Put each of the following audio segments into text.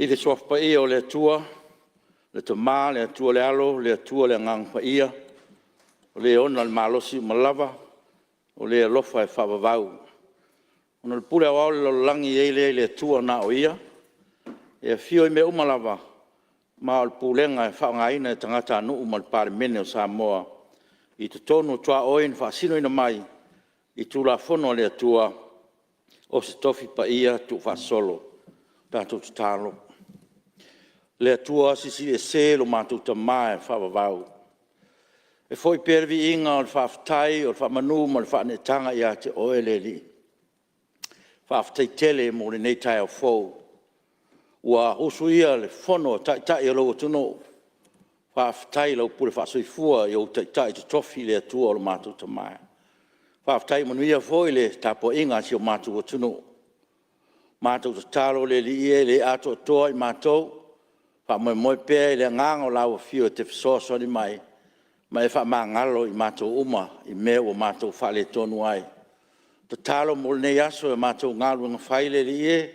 I le Suafa Paia o le Atua, le Tama le Atua le Alo, le Atua le Agaga Paia, o Le ona le malosi uma lava, o Le alofa e faavavau. Ona o le pule aoao i le lalolagi e i ai lea i le Atua na o Ia, e afio i mea uma lava, ma o le pulega e faaaogaina e tagatanuu ma le Palemene o Samoa i totonu o tuaoi na faasinoina mai i Tulafono a le Atua, o se Tofi Paia tuufaasolo. Tatou tatalo. Le Atua Silisili Ese lo matou Tama e faavavau, e foi pea le viiga o le faafetai, o le faamanu ma le faaneetaga ia te Oe le Alii. Faafetai tele mo lenei taeao fou, ua usuia le fono a Taitai o lou atunuu, faafetai i lau pule faasoifua i ou Taitai totofi, le Atua lo matou Tama. Faafetai ua manuia foi le tapuaiga a si o matou atunuu. Matou tatalo le Alii e, e le atoatoa i matou, faamoemoe pea i le agaga o lau Afio e te fesoasoani mai ma e faamagalo i matou uma i mea ua matou faaletonu ai. Tatalo mo lenei aso i a matou galuega fai le Alii e,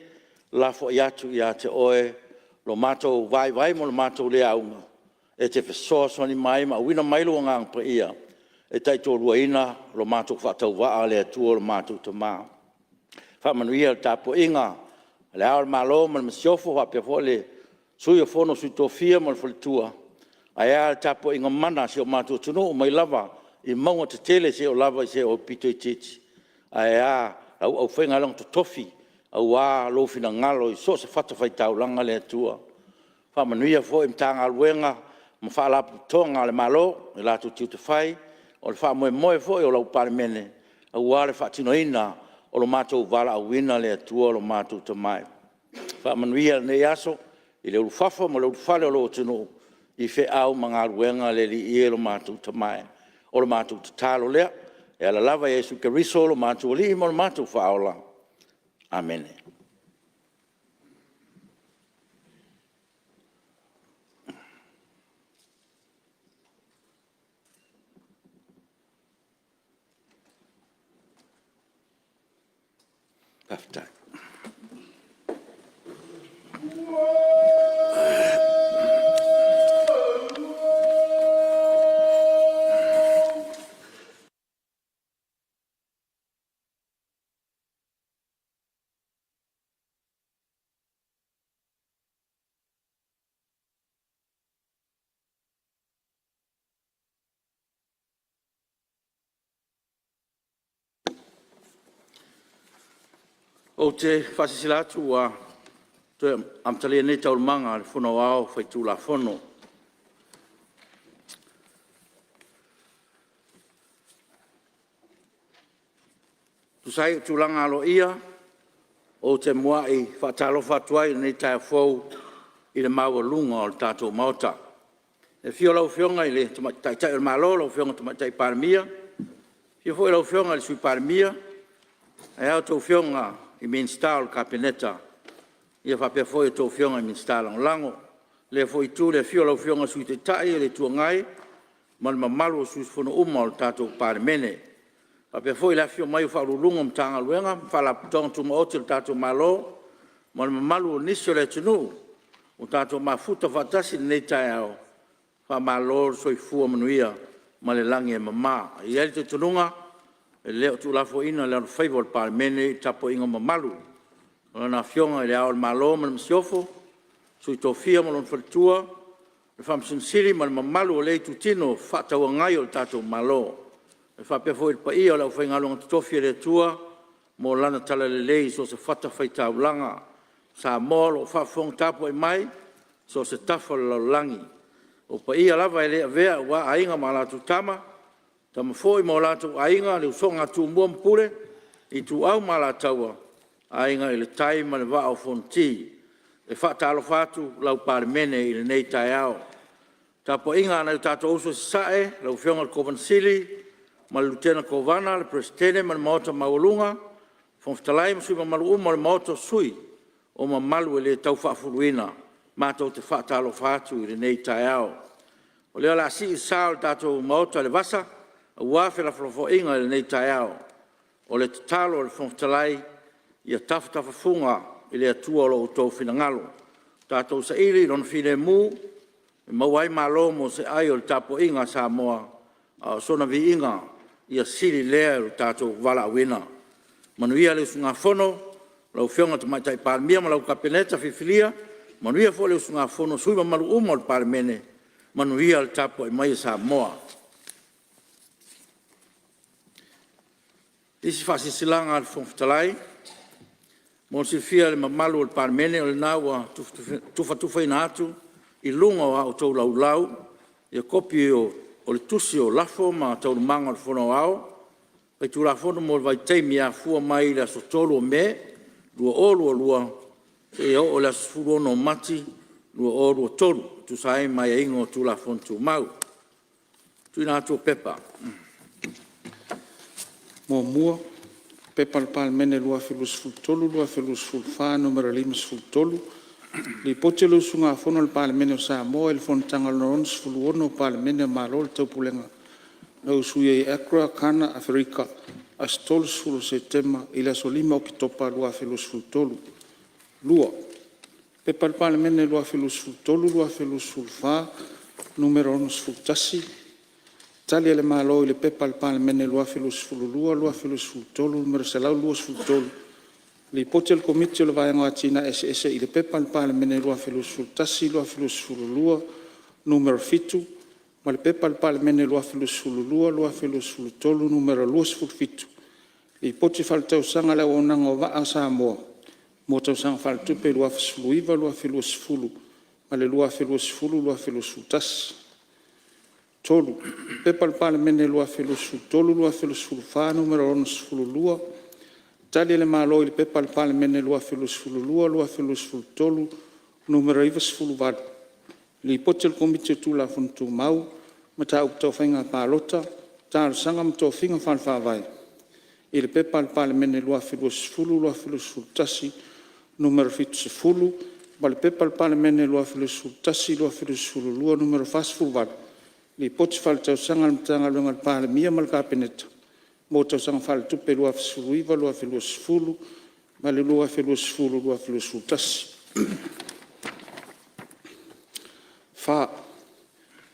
lafoai atu ia te Oe lo matou vaivai ma lo matou le auga, e te fesoasoani mai ma auina mai lou Agaga Paia e taitoaluaina lo matou faatauvaa le Atua lo matou Tama. Faamanuia le tapuaiga a Le Ao o le Malo ma le Masiofo faapea foi le Sui o le Fono a Sui Tofia ma le Faletua, ae a le tapuaiga mana a si o matou atunuu mai lava i mauga tetele seia oo lava i se aupito itiiti. Ae a lau aufaigaluega totofi aua lou finagalo i so o se fatafaitaulaga le Atua. Faamanuia foi i Matagaluega ma Faalapotopotoga a le Malo i o latou tiute fai, o le faamoemoe foi o lau Palemene aua le faatinoina o lo matou valaauina le Atua lo matou Tama. Faamanuia lenei aso i le ulufafo ma le ulufale o lou atunuu i feau ma galuega le Alii e lo matou Tama e. O le matou tatalo lea e ala lava ia Iesu Keriso o lo matou Alii ma lo matou Faaola. Amene. Faafetai. Ou te faasilasila atu ua toe amatalia nei Taualumaga a le Fono Aoao Faitulafono. E tusa ai o tulaga aloaia, ou te muai faatalofa atu ai i lenei taeao fou i le maualuga o le tatou Maota. I le afio o lau Afioga i le Taitai o le Malo lau Afioga i le Tamaitai Palemia, afio foi lau Afioga i le Sui Palemia ae a outou Afioga i Minisita o le Kapeneta, faapea foi a outou Afioga i Minisita Lagolago. I lea foi itu i le afio o lau Afioga i le Sui Taitai o le Itu Agai ma le mamalu o sui usufono uma o le tatou Palemene. E faapea foi le afifio mai o Ofisa Sili o Pulega o Matagaluega ma Faalapotopotoga Tumaoti a le tatou Malo ma le mamalu o nisi o le atunuu ua tatou mafuta faatasi i lenei taeao, faamalo le soifua manuia ma le lagi e mama. E i ai le talitonuga e le o tuulafoaiina le alofaiva o le Palemene i le tapuaiga mamalu a Lana Afioga i Le Ao o le Malo ma le Masiofo, Sui Tofia ma lona Faletua, le Faamasino Sili ma le mamalu o lea Itutino Fefaatauagai o le tatou Malo. E faapea foi i le paia o le aufaigaluega totofi a le Atua mo Lana talalelei i so o se fatafaitaulaga, o Samoa o lo o faafofoga tapuai mai i so o se tafa o le lalolagi. O paia lava e le avea aua Aiga ma latou Tama, o Tama foi ma o latou Aiga, le Usoga a Tumua ma Pule, Ituau ma Alataua, Aiga i le Tai ma le Vaa o Fonoti. E faatalofa atu lau Palemene i lenei taeao. Le tapuaiga a nai o tatou uso i Sasae, lau Afioga i le Kovana Sili ma le Lutena Kovana, le Peresetene ma le Maota maualuga, Fofoga Fetalai ma sui usufono mamalu uma o le Maota o Sui, o mamalu e le tau faafuluina. Matou te faatalofa atu i lenei taeao. O lea o le a sii le sa o le tatou Maota i le vasa aua felafolafoaiga i lenei taeao. O le tatalo a le Fofoga Fetalai, ia tafatafafuga i le Atua lo outou finagalo. Tatou saili i Lona filemu e maua ai malo mo se ai o le tapuaiga a Samoa, a o sona viiga ia sili lea i lo tatou valaauina. Manuia le usugafono a lau Afioga i le Tamaitai Palemia ma lau Kapeneta filifilia, manuia foi le usugafono a sui usufono mamalu uma o le Palemene, manuia le tapuai mai a Samoa. Faaaliga Mo le silafia e le mamalu o le Palemene, o lena ua tufatufaina atu i luga o a outou Laulau kopi o le Tusi o Lafo ma Taualumaga o le Fono Aoao Faitulafono mo le vaitaimi e afua mai i le aso 3 o Me 2022 seia oo i le aso 16 o Mati 2023 e tusa ai ma aiaiga o Tulafono Tumau. Tuuina atu o Pepa. 1. P.P.2023/2024 Nu.53, Lipoti a le Usugafono a le Palemene o Samoa i le Fonotaga Lona 66 o Palemene o Malo o le Taupulega na usuia i Accra, Ghana, Aferika, aso 30 Setema i le aso 5 o Oketopa 2023. 2. P.P.2023/2024 Nu.61, Tali a le Malo i le P.P.2022/2023 Nu.123, Lipoti a le Komiti o le Vaega o Atinae Eseese i le P.P.2021/2022 Nu.70 ma le P.P.2022/2023 Nu.27, Lipoti Faaletausaga a le Auaunaga o Vaa a Samoa mo Tausaga Faaletupe 2019/2020 ma le 2020/2021. 3. P.P.2023/2024 Nu.62, Tali a le Malo i le P.P.2022/2023 Nu.98, Lipoti a le Komiti o Tulafono Tumau, Mataupu Tau Faiga Palota, Talosaga ma Tofiga Faale-Faavae i le P.P.2020/2021 Nu.70 ma le P.P.2021/2022 Nu.48, Lipoti Faaletausaga a le Matagaluega a le Palemia ma le Kapeneta mo Tausaga Faaletupe 2019/2020 ma le 2020/2021. 4.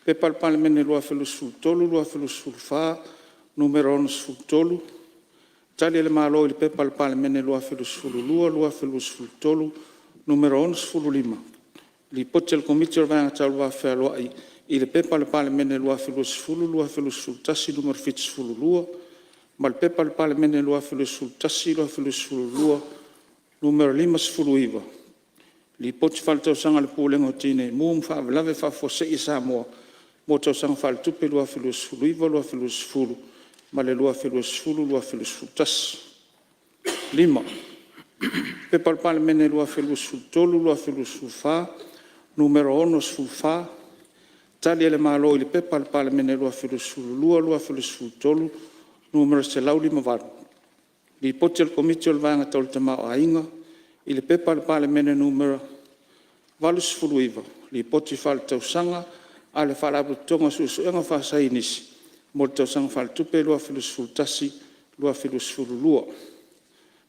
P.P.2023/2024 Nu.63, Tali a le Malo i le P.P.2022/2023 Nu.65, Lipoti a le Komiti o le Vaega Tau le Va Fealoai i le P.P.2020/2021 Nu.72 ma le P.P.2021/2022 Nu.59, Lipoti Faaletausaga a le Pulega o Tinei Mu ma Faalavelave Faafuasei a Samoa mo Tausaga Faaletupe 2019/2020 ma le 2020/2021. 5. P.P.2023/2024 Nu.64, Tali a le Malo i le P.P.2022/2023 Nu.158, Lipoti a le Komiti o le Vaega Tau le Tamaoaiga i le P.P.2022/2023 Nu.89, Lipoti Faaletausaga a le Faalapotopotoga o Suesuega Faasaienisi mo le Tausaga Faaletupe 2011/2012.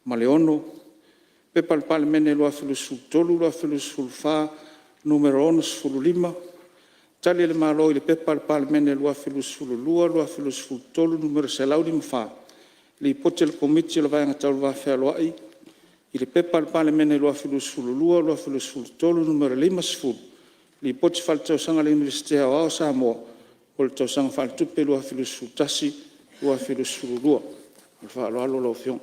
Ma le 6. P.P.2023/2024 Nu.65, Tali a le Malo i le P.P.2022/2023 Nu.154, Lipoti a le Komiti o le Vaega Tau le Va Fealoai i le P.P.2022/2023 Nu.50, Lipoti Faaletausaga a le Iunivesite Aoao o Samoa mo le Tausaga Faaletupe 2011/2012. Ma le faaaloalo lau Afioga.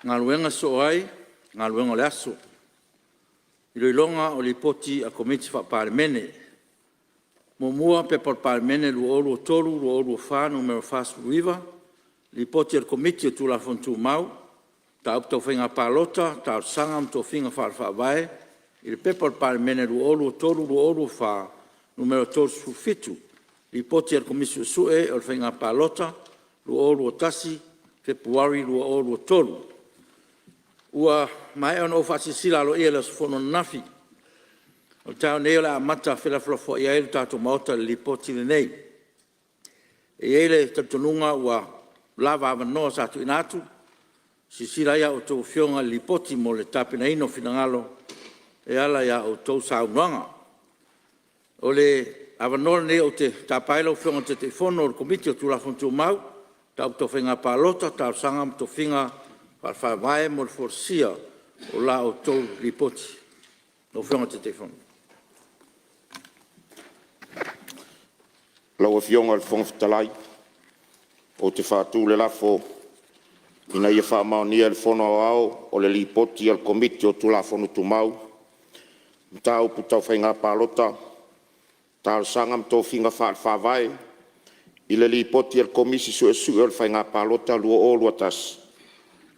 Galuega sosoo ai Galuega o le aso. Iloiloga o Lipoti a Komiti Faa-Palemene. 1. P.P.2023/2024 Nu.49, Lipoti a le Komiti o Tulafono Tumau, Mataupu Tau Faiga Palota, Talosaga ma Tofiga Faale-Faavae i le P.P.2023/2024 Nu.37, Lipoti a le Komisi Suesue o le Faiga Palota 2021, Fepuari 2023. Ua maea ona ou faasilasila aloaia i le aso fono ananafi, o le taeao nei o le a amata felafolafoai ai le tatou Maota i le Lipoti lenei. E i ai le talitonuga ua lava avanoa sa tuuina atu e silasila ai a outou Afioga i le Lipoti mo le tapenaina o finagalo e ala i a outou saunoaga. O le avanoa lenei ou te tapa ai lau Afioga i le Taitaifono o le Komiti o Tulafono Tumau, Mataupu Tau Faiga Palota, Talosaga ma Tofiga Faale-Faavae mo le folasia o la outou Lipoti. Lau Afioga i le Taitaifono. Lau Afioga i le Fofoga Fetalai ou te faatu le lafo, Ina ia faamaonia e le Fono Aoao le Lipoti a le Komiti o Tulafono Tumau, Mataupu Tau Faiga Palota, Talosaga ma Tofiga Faale-Faavae i le Lipoti a le Komisi Suesue o le Faiga Palota 2021,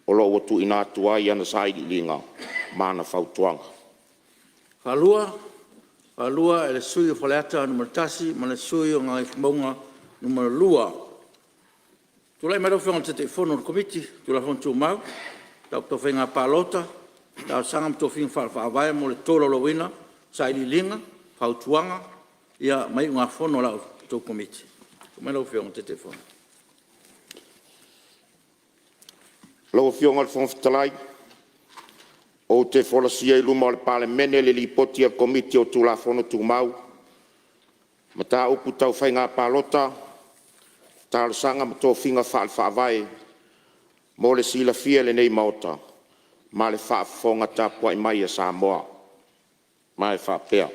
o lo o ua tuuina atu ai ana Sailiiliga ma ana Fautuaga. E faalua e le sui usufono o Faleata 1 ma le sui usufono o Gagaifomauga 2. Tulai mai lau Afioga i le Taitaifono o le Komiti o Tulafono Tumau, Mataupu Tau Faiga Palota, Talosaga ma Tofiga Faale-Faavae mo le tolaulauina o Sailiiliga, Fautuaga ma Iugafono a la outou Komiti. Tulai mai lau Afioga i le Taitaifono. Lau Afioga i le Fofoga Fetalai ou te folasia i luma o le Palemene le Lipoti a le Komiti o Tulafono Tumau, Mataupu Tau Faiga Palota, Talosaga ma Tofiga Faale-Faavae mo le silafia e lenei Maota ma le faafofoga tapuai mai a Samoa, ma e faapea: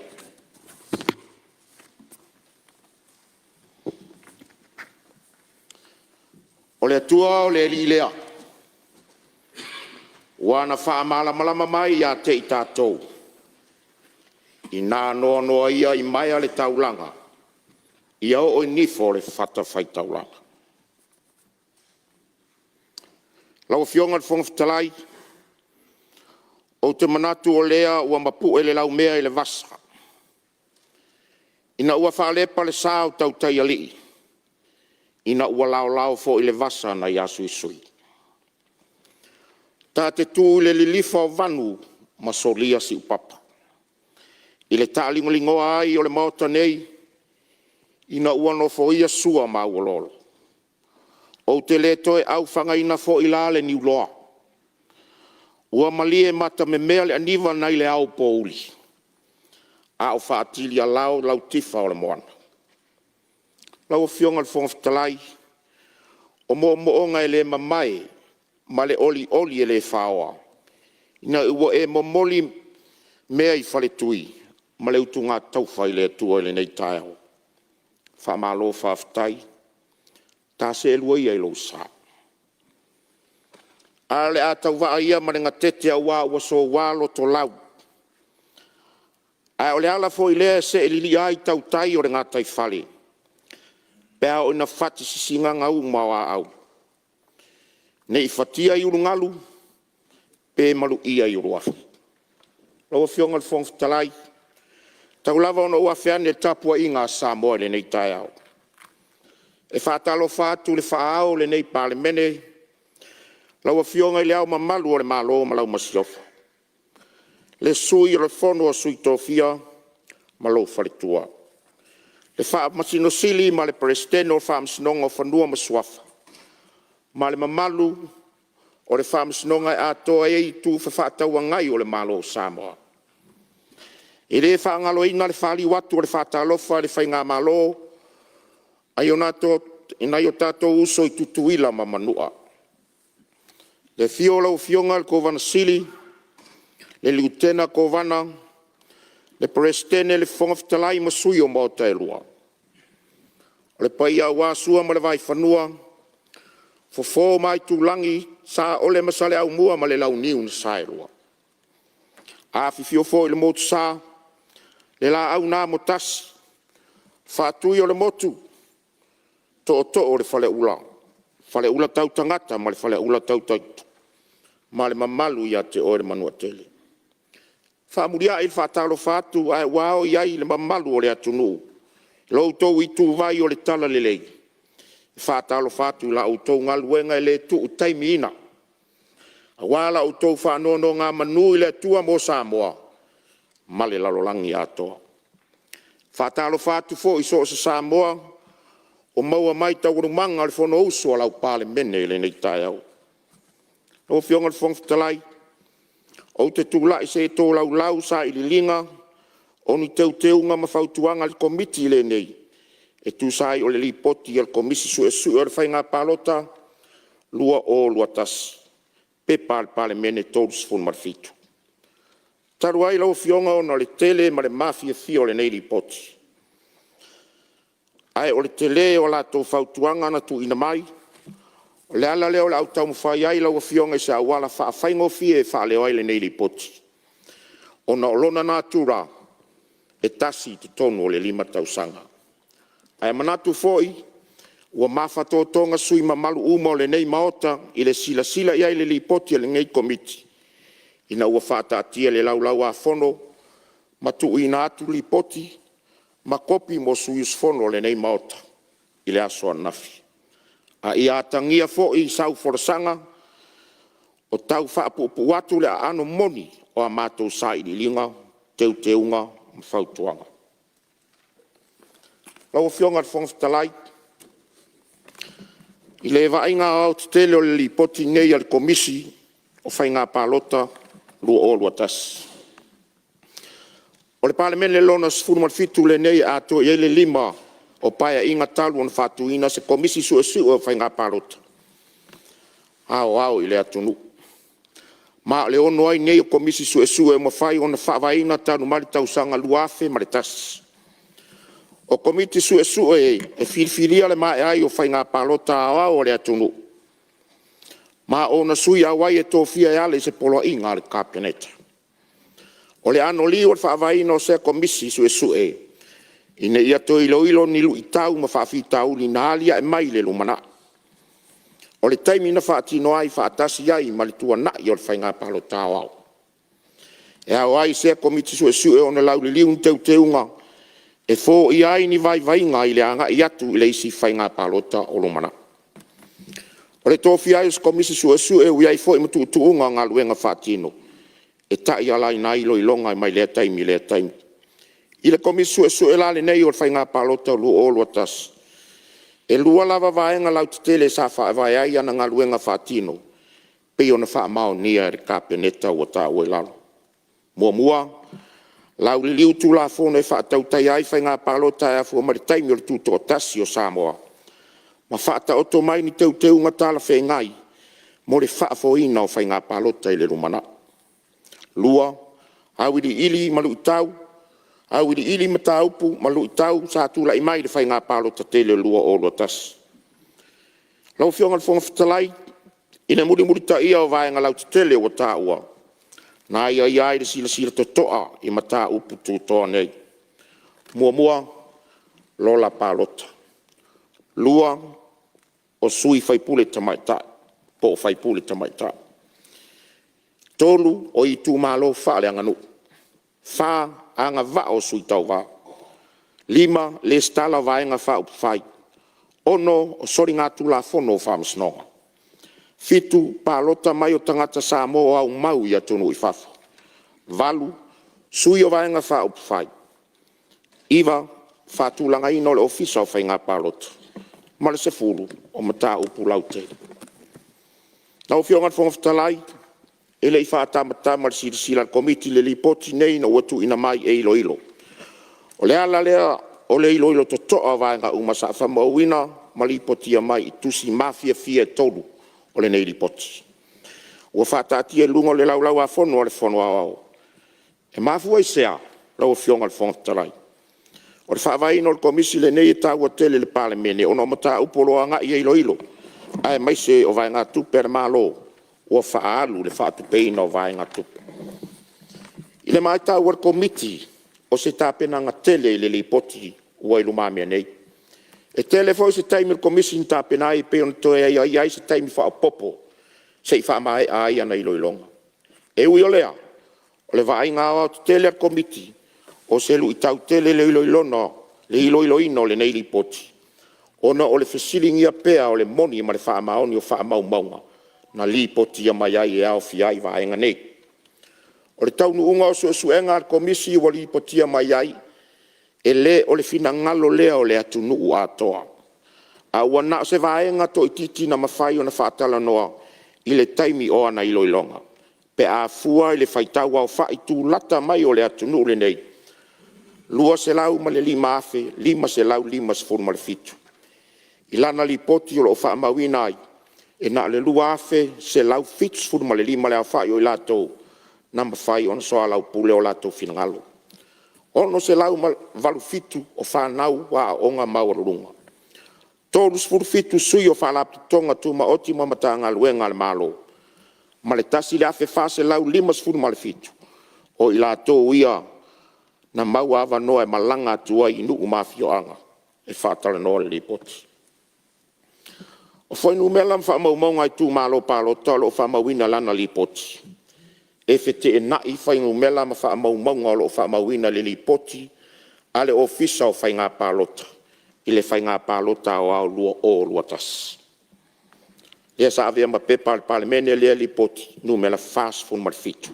O le Atua o le Alii lea ua na faamalamalama mai ia te i tatou, ina noanoa ia i maea le taulaga, ia oo i nifo o le fatafaitaulaga. Lau Afioga i le Fofoga Fetalai, ou te manatu o lea ua mapu'e le laumea i le vasa ina ua faalepa le Sa o Tautaialii, ina ua laolao foi le vasa nai asuisui. Ta te tu i le lilifa o vanu ma solia siupapa i le taaligoligoa ai o le Maota nei ina ua nofoia sua ma auoloolo. Ou te le toe aufagaina foi la le niuloa ua malie matamemea le aniva nai le aopouli a o faatilialao lau tifa o le moana. Lau Afioga i le Fofoga Fetalai, o moomooga e le mamae ma le olioli e le faoa ina ua e momoli mea i faletui ma le utugataufa i le Atua i lenei taeao. Faamalo faafetai. Ta seelua ia i lou sa. Ae o le a tauvaa ia ma le gatete aua ua soua lotolau, ae o le ala foi lea e see lilia ai tautai o le gataifale pe a oo ina fati sisina auma o aau, ne i fatia i ulugalu pe maluia i uluafu. Lau Afioga i le Fofoga Fetalai, tau lava ona ou afe ane i le tapuaiga a Samoa i lenei taeao. E faatalofa atu i le faa-Ao o lenei Palemene, lau Afioga i Le Ao Mamalu o le Malo ma lau Masiofo, le Sui o le Fono a Sui Tofia ma lou Faletua, le Faamasino Sili ma le Peresetene o le Faamasinoga o Fanua ma Suafa ma le mamalu o le Faamasinoga e atoa i ai itu fefaatauagai o le Malo o Samoa. E le faagaloina le faliu atu o le faatalofa i le Faigamalo a nai o tatou uso i Tutuila ma Manua. Le afio o lau Afioga i le Kovana Sili, le Lutena Kovana, le Peresetene, le Fofoga Fetalai ma Sui o Maota e Lua. O le paia aua Sua ma le Vaifanua, Fofo ma Aitulagi, Saole ma Saleaaumua ma le Launiu na Saelua. Afifio foi le Motusa, le Laau na Amotasi, Faatui o le Motu, Tootoo o le Faleula, Faleula Tautagata ma le Faleula Tauaitu ma le mamalu ia te oe le Manuatele. E faamuliai le faatalofa atu ae ua ao i ai le mamalu o le atunuu i lo outou ituvai o le Talalelei, e faatalofa atu i la outou galuega e le tuu taimiina aua la outou faanonogamanu i le Atua mo Samoa ma le lalolagi atoa. E faatalofa atu foi i so o se Samoa o maua mai taualumaga o le Fonousu a lau Palemene i lenei taeao. Lau Afioga i le Fofoga Fetalai, Ou te tulai se i tolaulau Sailiiliga, o ni Teuteuga ma Fautuaga a le Komiti lenei e tusa ai o le Lipoti a le Komisi Suesue o le Faiga Palota 2021, P.P.2021/2022 Nu.37. Talu ai lau Afioga ona o le tele ma le mafiafia o lenei Lipoti, ae o le tele o a latou fautuaga na tuuina mai, o le ala lea o le a ou taumafai ai lau Afioga i se auala faafaigofie e faaleo ai lenei Lipoti, ona o lona natura e tasi i totonu o le 5 tausaga. Ae manatu foi ua mafatotoga sui usufono mamalu uma o lenei Maota i le silasila i ai i le Lipoti a lenei Komiti ina ua faataatia i le Laulau-a-Fono ma tuuina atu Lipoti ma kopi mo sui usufono o lenei Maota i le aso ananafi. A ia atagia foi i sau folasaga o tau faapuupuu atu le aano moni o a matou Sailiiliga, Teuteuga ma Fautuaga. Lau Afioga i le Fofoga Fetalai, i le vaaiga aoaotetele o le Lipoti lenei a le Komisi o Faiga Palota 2021, o le Palemene Lona XVII lenei e atoa i ai le 5 o Paeaiga talu ona faatuina se Komisi Suesue o Faiga Palota Aoao i le atunuu, ma o le 6 ai lenei o Komisi Suesue ua mafai ona faavaeina talu mai le tausaga 2001. O Komiti Suesue e filifilia i le maea ai o Faiga Palota Aoao a le atunuu, ma o ona sui auai e tofia e ala i se Poloaiga a le Kapeneta. O le anoliu o le faavaeina o sea Komisi Suesue, ina ia toe iloilo ni luitau ma faafitauli na alia'e mai i le lumanai. O le taimi na faatino ai faatasi ai ma le tuanai o le Faiga Palota Aoao. E ao ai i sea Komiti Suesue ona lauliliu ni teuteuga e foia ai ni vaivaiga i le agai atu i le isi Faiga Palota o lumanai. O le tofia ai o se Komisi Suesue ua i ai foi ma tuutuuga o galuega faatino e taialaina ai iloiloga mai lea taimi i lea taimi. I le Komisi Suesue la lenei o le Faiga Palota 2021, e lua lava vaega lautetele sa faavae ai ana galuega faatino e pei ona faamaonia e le Kapeneta ua taua i lalo. 1. Lauliliu Tulafono e faatautaia ai Faiga Palota e afua mai le taimi o le Tutoatasi o Samoa ma faataoto mai ni teuteuga talafeagai mo le faafoeina o Faiga Palota i le lumanai. 2. Auiliili mataupu ma luitau sa tulai mai i le Faiga Palota tele o le 2021. Lau Afioga i le Fofoga Fetalai, i le mulimulitaia o vaega lautetele ua taua, na aiaia ai le silasila totoa i mataupu tutoa nei: 1. Lola Palota. 2. O Sui Faipule Tamaitai po o Faipule Tamaitai. 3. O Itumalo Faaleaganuu. 4. Agavaa o Sui Tauva. 5. Lesitala o Vaega Faaupufai. 6. O Soligatulafono o Faamasinoga. 7. Palota mai o tagata Samoa o aumau i atunuu i fafo. 8. Sui o Vaega Faaupufai. 9. Faatulagaina o le Ofisa o Faiga Palota. 10. O Mataupu Lautele. Lau Afioga i le Fofoga Fetalai, e le i faatamatama le silasila a le Komiti i le Lipoti lenei ina ua tuuina mai e iloilo. O le ala lea o le iloilo totoa o vaega uma sa faamauina ma lipotia mai i tusi mafiafia e tolu o lenei Lipoti, ua faataatia i luga o le Laulau-a-Fono a le Fono Aoao. E mafua i se a lau Afioga i le Fofoga Fetalai? O le faavaeina o le Komisi lenei e taua tele i le Palemene ona o mataupu o lo o agai e iloilo, aemaise o vaegatupe a le Malo ua faaalu i le faatupeina o vaegatupe. I le matau a le Komiti, o se tapenaga tele i le Lipoti ua i lumamea nei. E tele foi se taimi o le Komisi na tapena ai e pei ona toe aiaia ai se taimi faaopoopo se i faamaea ai ana iloiloga. E ui o lea, o le vaaiga aoaotetele a le Komiti, o se luitau tele le iloiloina o lenei Lipoti ona o le fesiligia pea o le moni ma le faamaoni o faamaumauga na lipotia mai ai e aofia ai vaega nei. O le taunuuga o suesuega a le Komisi ua lipotia mai ai, e le o le finagalo lea o le atunuu atoa, a ua na o se vaega toaitiiti na mafai ona faatalanoa i le taimi o ana iloiloga. Pe a fua i le faitauaofai tulata mai o le atunuu lenei, 205,557. I lana Lipoti o lo o faamauina ai, e na o le 2,175 le aofai o i latou na mafai ona soalaupule o latou finagalo. E 687 o fanau aooga maualuluga. 37 sui o Faalapotopotoga Tumaoti ma Matagaluega a le Malo, ma le 1,457 o i latou ia na maua avanoa e malaga atu ai i nuu ma afioaga e faatalanoa le Lipoti. O fuainumera ma faamaumauga a Itumalo Palota o lo o faamauina i lana Lipoti, e feteenai fuainumera ma faamaumauga o lo o faamauina i le Lipoti a le Ofisa o Faiga Palota i le Faiga Palota Aoao 2021, lea sa avea ma Pepa a le Palemene lea Lipoti Numera 47.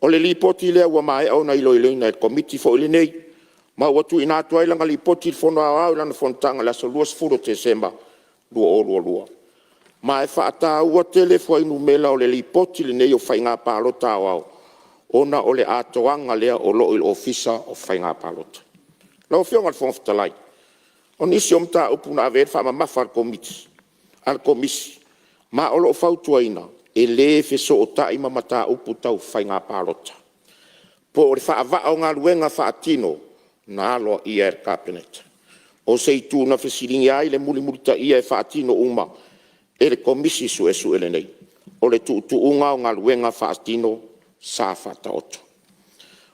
O le Lipoti lea ua maea ona iloiloina e le Komiti foi lenei ma ua tuuina atu ai lana Lipoti i le Fono Aoao i lana fonotaga i le aso 20 Tesema 2022. Ma e faataua tele fuainumera o le Lipoti lenei o Faiga Palota Aoao ona o le atoaga lea o lo o i le Ofisa o Faiga Palota. Lau Afioga i le Fofoga Fetalai, o nisi o mataupu na ave i ai le faamamafa a le Komisi ma o lo o fautuaina, e le fesootai ma mataupu tau faiga palota po o le faavaa o galuega faatino na aloaia e le Kapeneta. O se itu na fesiligia ai le mulimulitaia e faatino uma e le Komisi Suesue lenei o le tuutuuga o galuega faatino sa faataoto.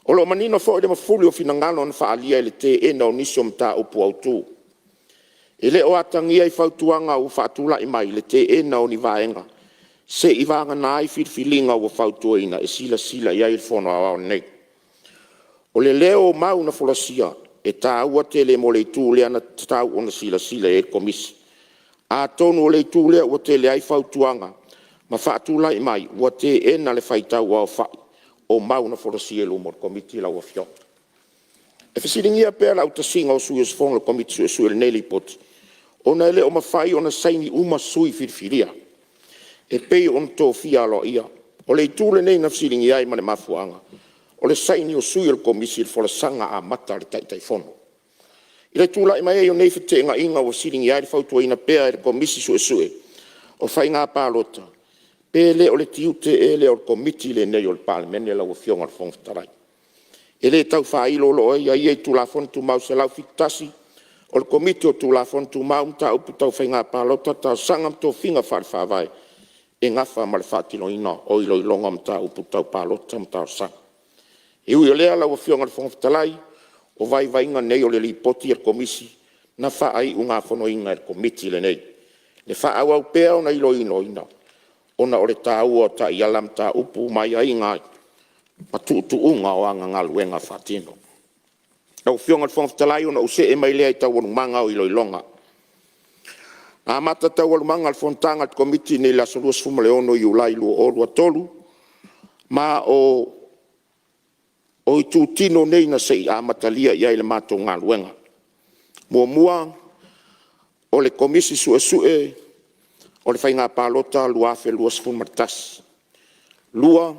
O lo o manino foi le mafuli o finagalo na faaalia i le teena o nisi o mataupu autu. E le o atagia i fautuaga ua faatulai mai le teena o ni vaega seia vagana ai filifiliga ua fautuaina e silasila i ai le Fono Aoao lenei. O le leo o mau na folasia e taua tele mo le itu lea na tatau ona silasila i ai le Komisi. Atonu o le itu lea ua tele ai fautuaga ma faatulai mai ua teena le faitauaofai o mau na folasia i luma o le Komiti lau Afioga. E fesiligia pea le autasiga a sui usufono o le Komisi Suesue i lenei Lipoti, ona e le o mafai ona saini uma sui filifilia e pei ona tofia aloaia. O le itu lenei na fesiligia ai ma le mafuaaga o le saini o sui o le Komisi i le folasaga amata a le Taitaifono. I le tulai mai ai o nei feteenaiga ua fesiligia ai le fautuaina pea e le Komisi Suesue o Faiga Palota, pe le o le tiute ea lea o le Komiti lenei o le Palemene lau Afioga i le Fofoga Fetalai? E le tau faailo o lo o aiaia i Tulafono Tumau 171, o le Komiti o Tulafono Tumau, Mataupu Tau Faiga Palota, Talosaga ma Tofiga Faale-Faavae e nafa ma le faatinoina o iloiloga o mataupu tau palota ma talosaga. E ui o lea lau Afioga i le Fofoga Fetalai, o vaivaiga nei o le Lipoti a le Komisi na faaiugafonoina e le Komiti lenei le faaauau pea ona iloiloina ona o le taua o taiala, mataupu ma aiaiga ai ma tuutuuga o ana galuega faatino. Lau Afioga i le Fofoga Fetalai ona ou see mai lea i Taualumaga o iloiloga. Na amata Taualumaga o le fonotaga a le Komiti i le aso 26 Iulai 2023 ma o itutino nei na se i amatalia i ai le matou galuega. Muamua, o le Komisi Suesue o le Faiga Palota 2021. Lua,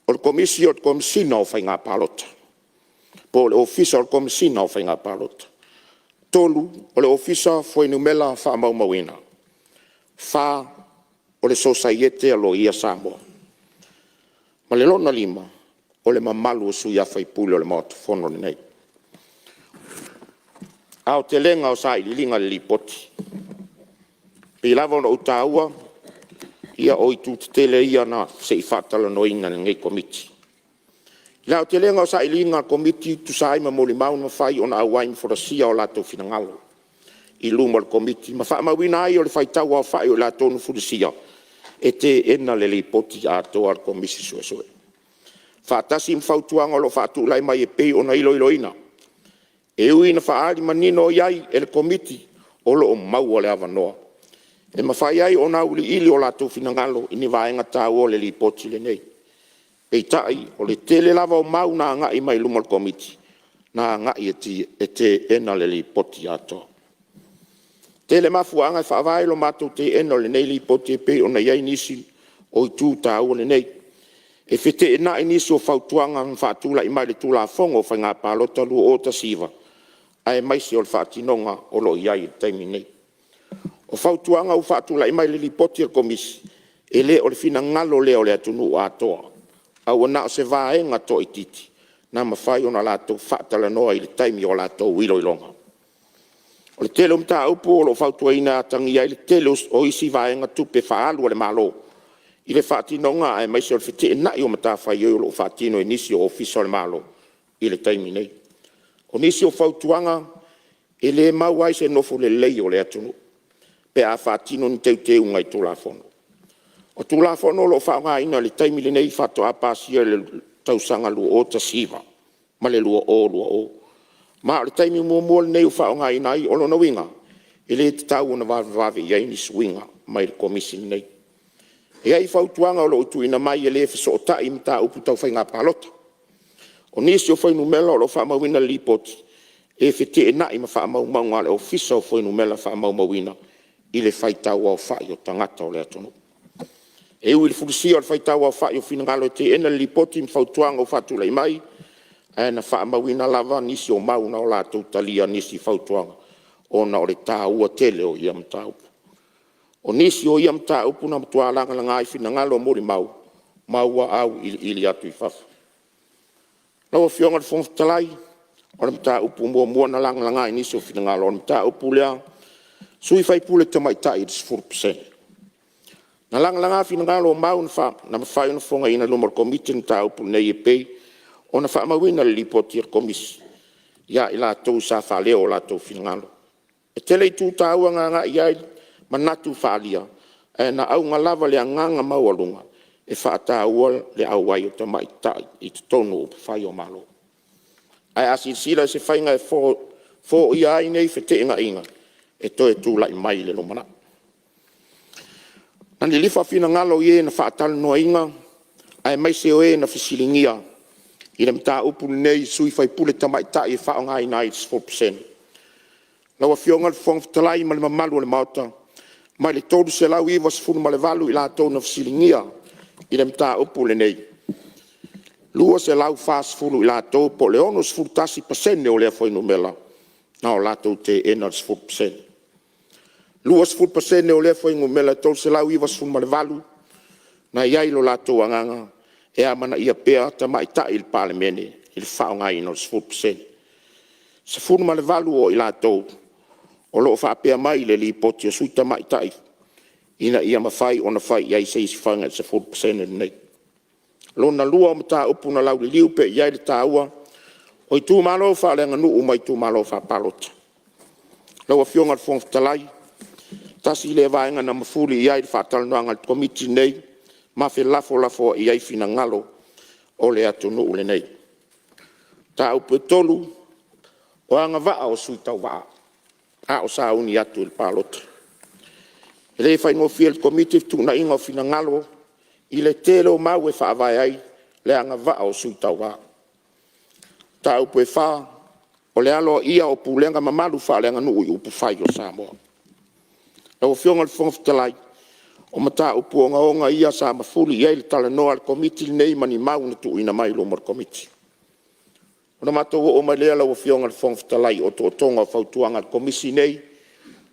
o le Komisi o le Komesina o Faiga Palota po o le Ofisa o le Komesina o Faiga Palota. Tolu, o le Ofisa o Fuainumera Faamaumauina. Fa, o le Sosaiete a Loia a Samoa. Ma le lona lima, o le mamalu o sui usufono o le Maota Fono lenei. Aotelega o Sailiiliga i le Lipoti. E pei lava ona ou taua, o itu tetele ia na se i faatalanoaina e lenei Komiti. I le aotelega o sailiiliga a le Komiti e tusa ai ma molimau na mafai ona auai ma folasia o latou finagalo i luma o le Komiti ma faamauina ai o le faitauaofai o i latou na fulisia e teena le Lipoti atoa a le Komisi Suesue, faatasi ma fautuaga o lo o faatulai mai e pei ona iloiloina. E ui ina faaali manino i ai e le Komiti o lo o maua le avanoa e mafai ai ona auiliili o latou finagalo i ni vaega taua o le Lipoti lenei. Peitai, o le tele lava o mau na agai mai luma o le Komiti na agai e teena le Lipoti atoa. E tele mafuaaga e faavae i lo matou teena o lenei Lipoti e pei ona i ai nisi o itu taua lenei. E feteenai nisi o fautuaga na faatulai mai le Tulafono o Faiga Palota 2019 aemaise o le faatinoga o lo o i ai i le taimi nei. O fautuaga ua faatulai mai i le Lipoti a le Komisi, e le o le finagalo lea o le atunuu atoa, ae ua na o se vaega toaitiiti na mafai ona latou faatalanoa i le taimi o a latou iloiloga. O le tele o mataupu o lo o fautuaina e atagia ai le tele o isi vaega tupe faaalu a le Malo i le faatinoga aemaise o le feteenai o matafaioi o lo o faatino e nisi o Ofisa o le Malo i le taimi nei. O nisi o fautuaga e le maua ai se nofo lelei o le atunuu pe a faatino ni teuteuga i Tulafono. O Tulafono o lo o faaaogaina i le taimi lenei faatoa pasia i le tausaga 2019 ma le 2020, ma o le taimi muamua lenei ua faaaogaina ai. O lona uiga e le tatau ona vavevave i ai ni suiga mai le Komisi lenei. E i ai fautuaga o lo o tuuina mai e le fesootai i mataupu tau faiga palota. O nisi o fuainumera o lo o faamauina i le Lipoti e feteenai ma faamaumauga a le Ofisa o Fuainumera Faamaumauina i le faitauaofai o tagata o le atunuu. E ui i le fulisia o le faitauaofai o finagalo e teena le Lipoti ma fautuaga ua faatulai mai, ae na faamauina lava nisi o mau na latou talia nisi fautuaga ona o le taua tele o ia mataupu. O nisi o ia mataupu na matua lagalaga ai finagalo o molimau ma ua auiliili atu i fafo. Lau Afioga i le Fofoga Fetalai, o le mataupu muamua na lagalaga i nisi o finagalo o le mataupu lea, sui faipule tamaitai i le 10%. Na lagalaga finagalo o mau na mafai ona fofogaina i luma o le Komiti le mataupu lenei e pei ona faamauina i le Lipoti a le Komisi ia i latou sa faaleo o latou finagalo. E tele itu taua na agai i ai manatu faaalia ae na auga lava le agaga maualuga e faataua le auai o tamaitai i totonu o upufai o Malo. Ae a silasila i se faiga e foia ai nei feteenaiga e toe tulai mai i le lumanai. Na lilifa finagalo i e na faatalanoaina aemaise o e na fesiligia i le mataupu lenei i sui faipule tamaitai e faaaogaina ai le 10%. Lau Afioga i le Fofoga Fetalai ma le mamalu o le Maota, mai le 398 i latou na fesiligia i le mataupu lenei, e 240 i latou po o le 61% o lea fuainumera na o latou teena le 10%. 20% o lea fuainumera e 398 na i ai lo latou agaga e amanaia pea tamaitai i le Palemene i le faaaogaina o le 10%. 18 o i latou o lo o faapea mai i le Lipoti o Sui Tamaitai ina ia mafai ona fai i ai se isi faiga i le 10% lenei. Lona lua o mataupu na lauliliu pea i ai le taua, o Itumalo Faaleaganuu ma Itumalo Faapalota. Lau Afioga i le Fofoga Fetalai, tasi lea vaega na mafuli i ai le faatalanoaga a le Komiti lenei ma felafolafoai ai finagalo o le atunuu lenei. Mataupu e 3, o agavaa o Sui Tauva a o sauni atu i le palota. E le faigofie i le Komiti le fetuunaiga o finagalo i le tele o mau e faavae ai le agavaa o Sui Tauva. Mataupu e 4, o le aloaia o pulega mamalu faaleaganuu i upufai o Samoa. Lau Afioga i le Fofoga Fetalai, o mataupu ogaoga ia sa mafuli i ai le talanoa a le Komiti lenei ma ni mau na tuuina mai i luma o le Komiti. Ona matou oo mai lea lau Afioga i le Fofoga Fetalai i otootoga o fautuaga a le Komisi lenei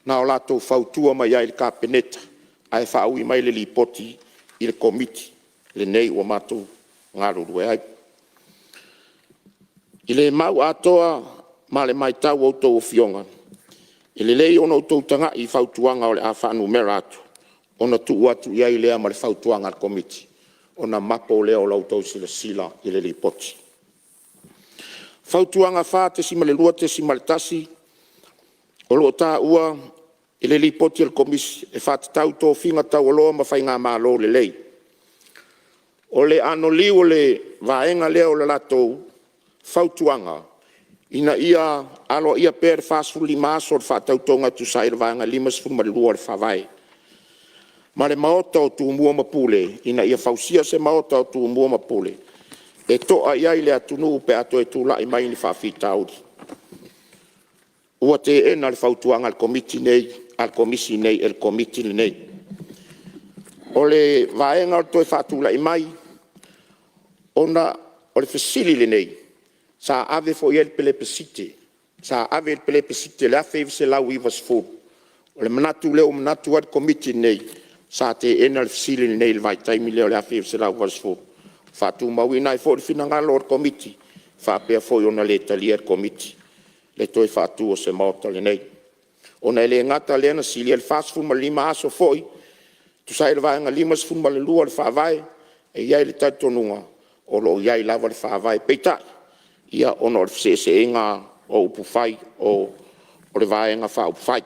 na o latou fautua mai ai i le Kapeneta ae faaui mai le Lipoti i le Komiti lenei ua matou galulue ai. I le mau atoa ma le matau a outou Afioga, e lelei ona outou tagai i fautuaga o le a faanumera atu ona tuu atu i ai lea ma le fautuaga a le Komiti ona mapo lea o la outou silasila i le Lipoti. Fautuaga 4.2.1 O lo o taua i le Lipoti a le Komisi e faatatau i tofiga taualoa ma faigamalo lelei. O le anoliu o le vaega lea o le latou fautuaga, ina ia aloaia pea le 45 aso o le faatautoga e tusa ai o le Vaega 52 o le Faavae ma le Maota o Tumua ma Pule, ina ia fausia se Maota o Tumua ma Pule e to'a i ai le atunuu pe a toe tulai mai ni faafitauli. Ua teena le fautuaga a le Komisi lenei e le Komiti lenei. O le vaega o le toe faatulai mai Ona o le fesili lenei sa ave foi i ai le Pelepesite, sa ave i le Pelepesite i le 1990. O le manatu lea ua manatu ai le Komiti lenei, sa teena le fesili lenei i le vaitaimi lea o le 1990. E faatumauina ai foi le finagalo o le Komiti, e faapea foi ona le talia e le Komiti le toe faatu o se Maota lenei, ona e le gata lea na silia i le 45 aso foi e tusa ai o le Vaega 52 o le Faavae. E i ai le talitonuga o lo o i ai lava le Faavae, peitai ia ona o le feseeseaiga o upufai o le Vaega Faaupufai,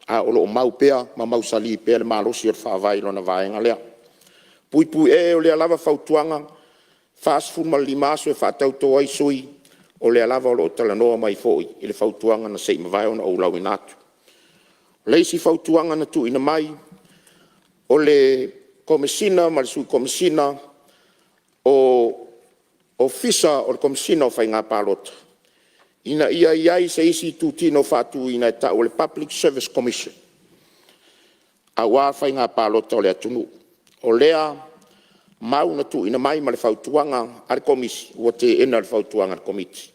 ae o lo o mau pea ma mausali pea le malosi o le Faavae i lona vaega lea. (e). O lea lava fautuaga, 45 aso e faatauto ai sui, o lea lava o lo o talanoa mai foi i le fautuaga na se i mavae ona ou lauina atu. O le isi fautuaga na tuuina mai, o le Komesina ma le Sui Komesina o Ofisa o le Komesina o Faiga Palota, ina ia i ai se isi itutino faatuina e ta'u o le Public Service Commission aua faiga palota a le atunuu. O lea mau na tuuina mai ma le fautuaga a le Komisi, ua teena le fautuaga e le Komiti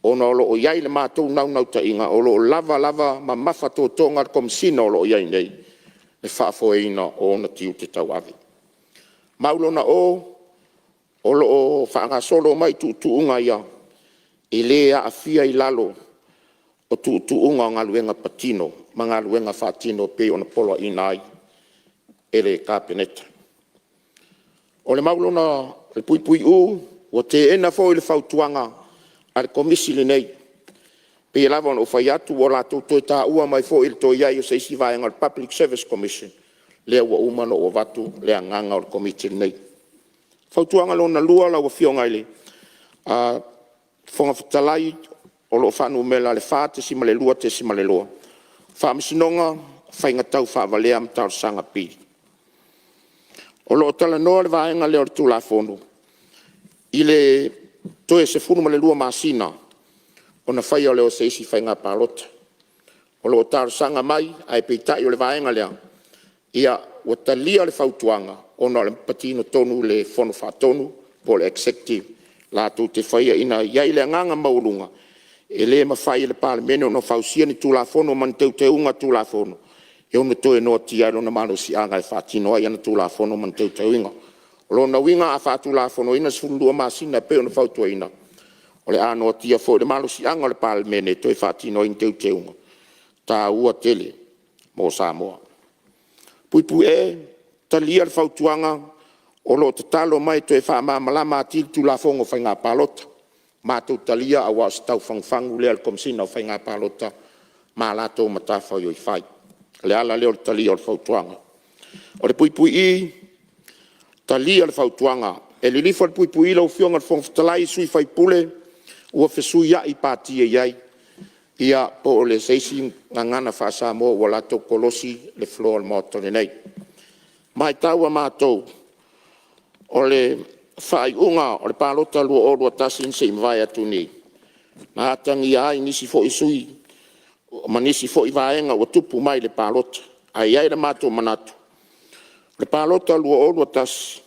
ona o lo o i ai le matou naunautaiga o lo o lava lava ma mafatotoga le Komesina o lo o i ai nei i le faafoeina o ona tiute tauave. Mau lona O: O lo o faagasolo mai tuutuuga ia e le aafia i lalo o tuutuuga o galuega patino ma galuega faatino e pei ona poloaiina ai e le Kapeneta. O le mau lona (u), ua teena foi le fautuaga a le Komisi lenei. E pei lava ona ou fai atu ua latou toe taua mai foi le toe i ai o se isi vaega o le Public Service Commission lea ua uma ona ou avatu le agaga o le Komiti lenei. Fautuaga Lona Lua lau Afioga i le Fofoga Fetalai, o lo o faanumera i le 4.2.2, Faamasinoga o Faiga Taufaavalea ma Talosaga Apili. O lo o talanoa le vaega lea o le Tulafono i le toe 12 masina ona faia lea o se isi faiga palota. O lo o talosaga mai ae peitai o le vaega lea ua talia le fautuaga ona e patino tonu i le Fono Faatonu po o le Executive latou te faia, ina ia i ai le agaga maualuga e le mafai e le Palemene ona fausia ni Tulafono ma ni Teuteuga o Tulafono e ono toe noatia ai lona malosiaga e faatino ai ana Tulafono ma ni Teuteuga. O lona uiga a faatulafonoina le 12 masina e pei ona fautuaina, o le a noatia foi le malosiaga o le Palemene e toe faatino ai ni Teuteuga taua tele mo Samoa. E. Talia le Fautuaga: O lo o tatalo mai e toe faamalamalama atili Tulafono o Faiga Palota. Matou te talia aua o se tau fagufagu lea a le Komesina o Faiga Palota ma a latou matafaioi fai. O le ala lea o le talia o le fautuaga. I. Talia le Fautuaga: E lilifa le (i) lau Afioga i le Fofoga Fetalai i sui faipule ua fesuiai pati e i ai, ia po o se isi gagana faa-Samoa ua latou kolosi le floor o le Maota lenei. Matau a matou, o le faaiuga o le Palota 2021 na se i mavae atu nei, na atagia ai nisi foi sui ma nisi foi vaega ua tupu mai i le Palota. Ae i ai le matou manatu, o le Palota 2021,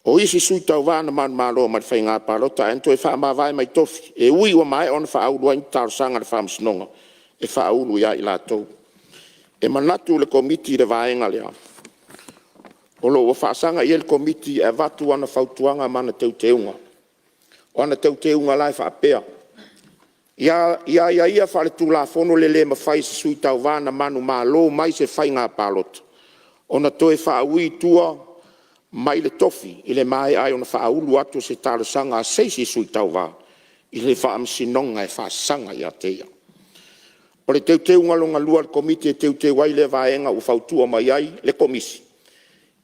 o isi Sui Tauva na manumalo mai le Faiga Palota ae na toe faamavae mai tofi e ui ua maea ona faaulu atu ni talosaga i le Faamasinoga e faaulu ia i latou. E manatu le Komiti i le vaega lea o lo o ua faasaga i ai le Komiti e avatu ana fautuaga ma ana Teuteuga. O ana Teuteuga la e faapea: Ia aiaia faale-Tulafono le le mafai e se Sui Tauva na manumalo mai se faiga palota ona toe faaui i tua mai le tofi i le maea ai ona faaulu atu o se talosaga a se isi Sui Tauva i le Faamasinoga e faasaga ia te ia. O le Teuteuga lona lua a le Komiti e teuteu ai lea vaega ua fautua mai ai le Komisi,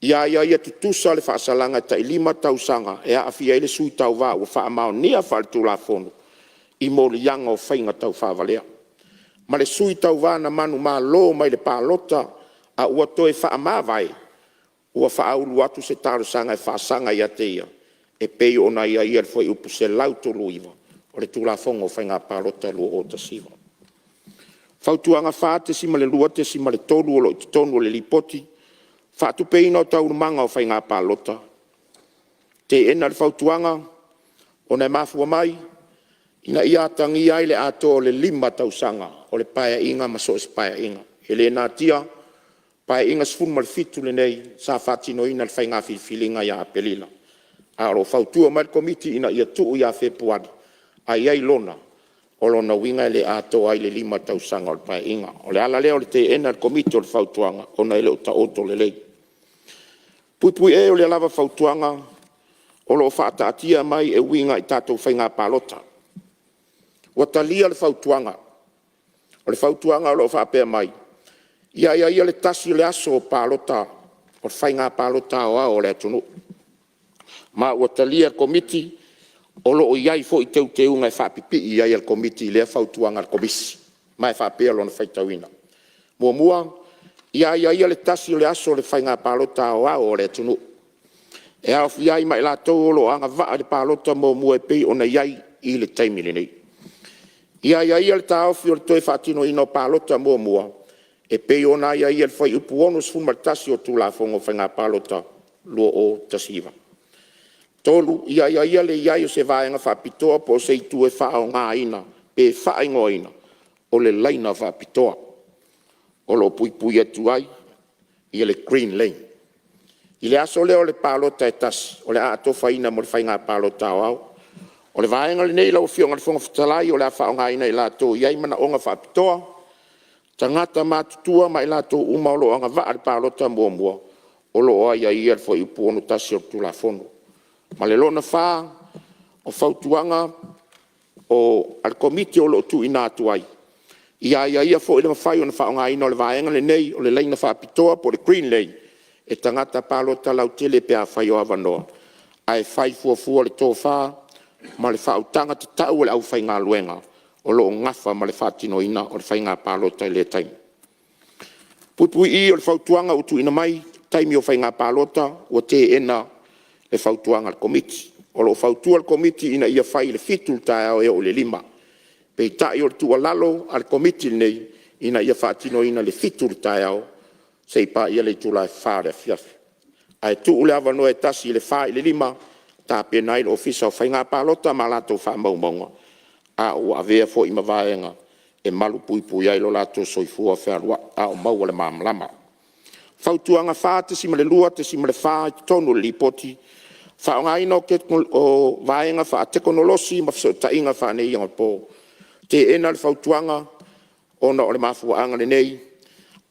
ia aiaia tutusa le faasalaga e tai 5 tausaga e aafia ai le Sui Tauva ua faamaonia faale-Tulafono i moliaga o faiga taufaavalea ma le Sui Tauva na manumalo mai le palota a ua toe faamavae ua faaulu atu se talosaga e faasaga ia te ia e pei ona aiaia i le Fuaiupu 139 o le Tulafono o Faiga Palota 2019. Fautuaga 4.2.3 o lo o i totonu o le Lipoti: Faatupeina o Taualumaga o Faiga Palota. Teena le fautuaga ona e mafua mai ina ia atagia ai le atoa o le 5 tausaga o le Paeaiga ma so o se Paeaiga. E le natia Paeaiga 17 lenei sa faatinoina le faiga filifiliga ia Aperila, a o lo o fautua mai le Komiti ina ia tuu ia Fepuari, a i ai lona, o lona uiga e le atoa ai le 5 tausaga o le Paeaiga. O le ala lea o le teena e le Komiti o le fautuaga ona e le o taoto lelei. (e). O lea lava fautuaga o lo o faataatia mai e uiga i tatou Faiga Palota. Ua talia le fautuaga. O le fautuaga o lo o faapea mai: Ia aiaia le tasi o le aso o palota o Faiga Palota Aoao a le atunuu. Ma ua talia e le Komiti. O lo o i ai foi Teuteuga e faapipii i ai a le Komiti i lea fautuaga a le Komisi ma e faapea lona faitauina: 1. Ia aiaia le tasi o le aso o le Faiga Palota Aoao a le atunuu, e aofia ai ma i latou o lo o agavaa i le palota muamua e pei ona i ai i le taimi nei. Ia aiaia le taofi o le toe faatinoina o Palota Muamua e pei ona aiaia i le Fuaiupu 61 o le Tulafono o Faiga Palota 2019. 3. Ia aiaia le i ai o se vaega faapitoa po o se itu e faaaogaina pe faaigoaina o le Laina Faapitoa o lo o puipui atu ai le (Green Lane) i le aso lea o le palota e tasi o le a atofaina mo le Faiga Palota Aoao. O le vaega lenei lau Afioga i le Fofoga Fetalai o le a faaaogaina e i latou e i ai manaoga faapitoa, tagata matutua ma i latou uma o lo o agavaa i le Palota Muamua o lo o aiaia i le Fuaiupu 61 o le Tulafono. Ma le lona fa o fautuaga a le Komiti o lo o tuuina atu ai, ia aiaia foi le mafai ona faaaogaina o le vaega lenei o le laina faapitoa po o le (Green Lane) e tagata palota lautele pe afai o avanoa, ae fai fuafua i le tofa ma le faautaga tatau a le aufaigaluega o lo o nafa ma le faatinoina o le Faiga Palota i lea taimi. (i). O le fautuaga ua tuuina mai, taimi o Faiga Palota ua teena le fautuaga a le Komiti. O lo o fautua le Komiti ina ia fai i le 7.00 i le taeao e oo i le 5.00. Peitai o le tuualalo a le Komiti lenei, ina ia faatinoina i le 7.00 i le taeao seia paia le itula e 4.00 i le afiafi, ae tuu le avanoa e tasi i le 4.00 i le 5.00 e tapena ai le Ofisa o Faiga Palota ma a latou faamaumauga, a ua avea foi ma vaega e malupuipuia ai lo latou soifua fealuai a o maua le malamalama. Fautuaga 4.2.4 i totonu o le Lipoti, Faaaogaina o vaega faatekonolosi ma fesootaiga faaneionapo. Teena le fautuaga ona o le mafuaaga lenei: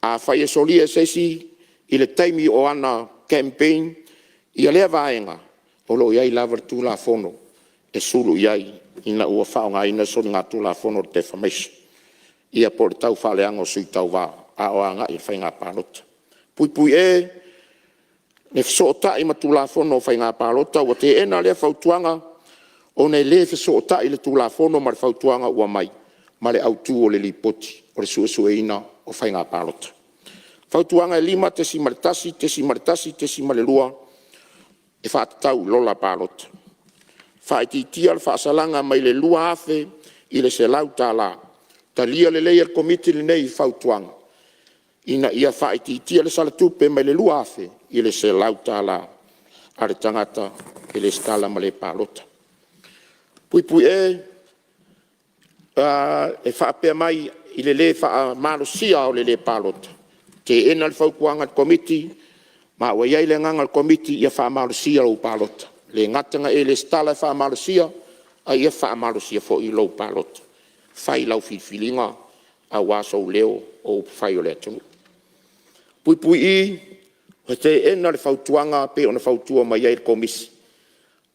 Afai e solia e se isi i le taimi o ana campaign ia lea vaega, o lo o i ai lava le Tulafono e sulu i ai ina ua faaaogaina le soligatulafono o le defamation ia po o le taufaaleaga o Sui Tauva a o agai i le Faiga Palota. (e). Le fesootai ma Tulafono o Faiga Palota. Ua teena lea fautuaga ona e le fesootai le Tulafono ma le fautuaga ua aumai ma le autu o le Lipoti o le Suesueina o Faiga Palota. Fautuaga 5.1.1.2 E faatatau i Lola Palota. Faaitiitia le faasalaga mai le $2,000 i le $100. Talia lelei e le Komiti lenei fautuaga ina ia faaitiitia le sala tupe mai le $2,000 i le $100 a le tagata e resitala ma le palota. (e). E faapea mai i le le faamalosia o le le palota, teena le fautuaga a le Komiti ma ua i ai le agaga o le Komiti ia faamalosia lou palota. E le gata ina e resitala e faamalosia, a ia faamalosia foi lou palota. Fai lau filifiliga aua sou leo o upufai o le atunuu. (i). Ua teena le fautuaga e pei ona fautua mai ai le Komisi,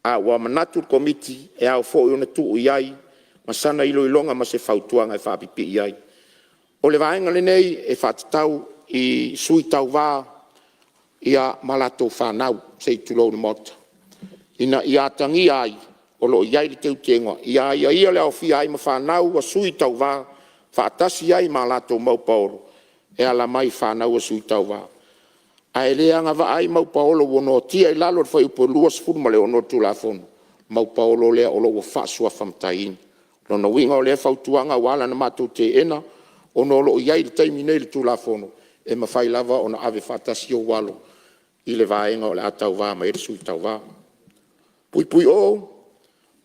a ua manatu le Komiti e ao foi ona tuu i ai ma sana iloiloga ma se fautuaga e faapipii i ai. O le vaega lenei e faatatau i Sui Tauva ma latou fanau, se i tulou le Maota, ina ia atagia ai o lo o i ai le Teuteuga ia aiaia le aofia ai ma fanau a Sui Tauva faatasi ai ma latou mau paolo e ala mai i fanau a Sui Tauva, ae le agavaa ai mau paolo ua noatia i lalo o le Fuaiupu 26 o le Tulafono, mau paolo lea o lo o ua faasuafa mataiina. O lona uiga o lea fautuaga ua ala ona matou teena ona o lo o i ai i le taimi nei i le Tulafono e mafai lava ona ave faatasi ou alo i le vaega o le a tauva mai ai le Sui Tauva. (o).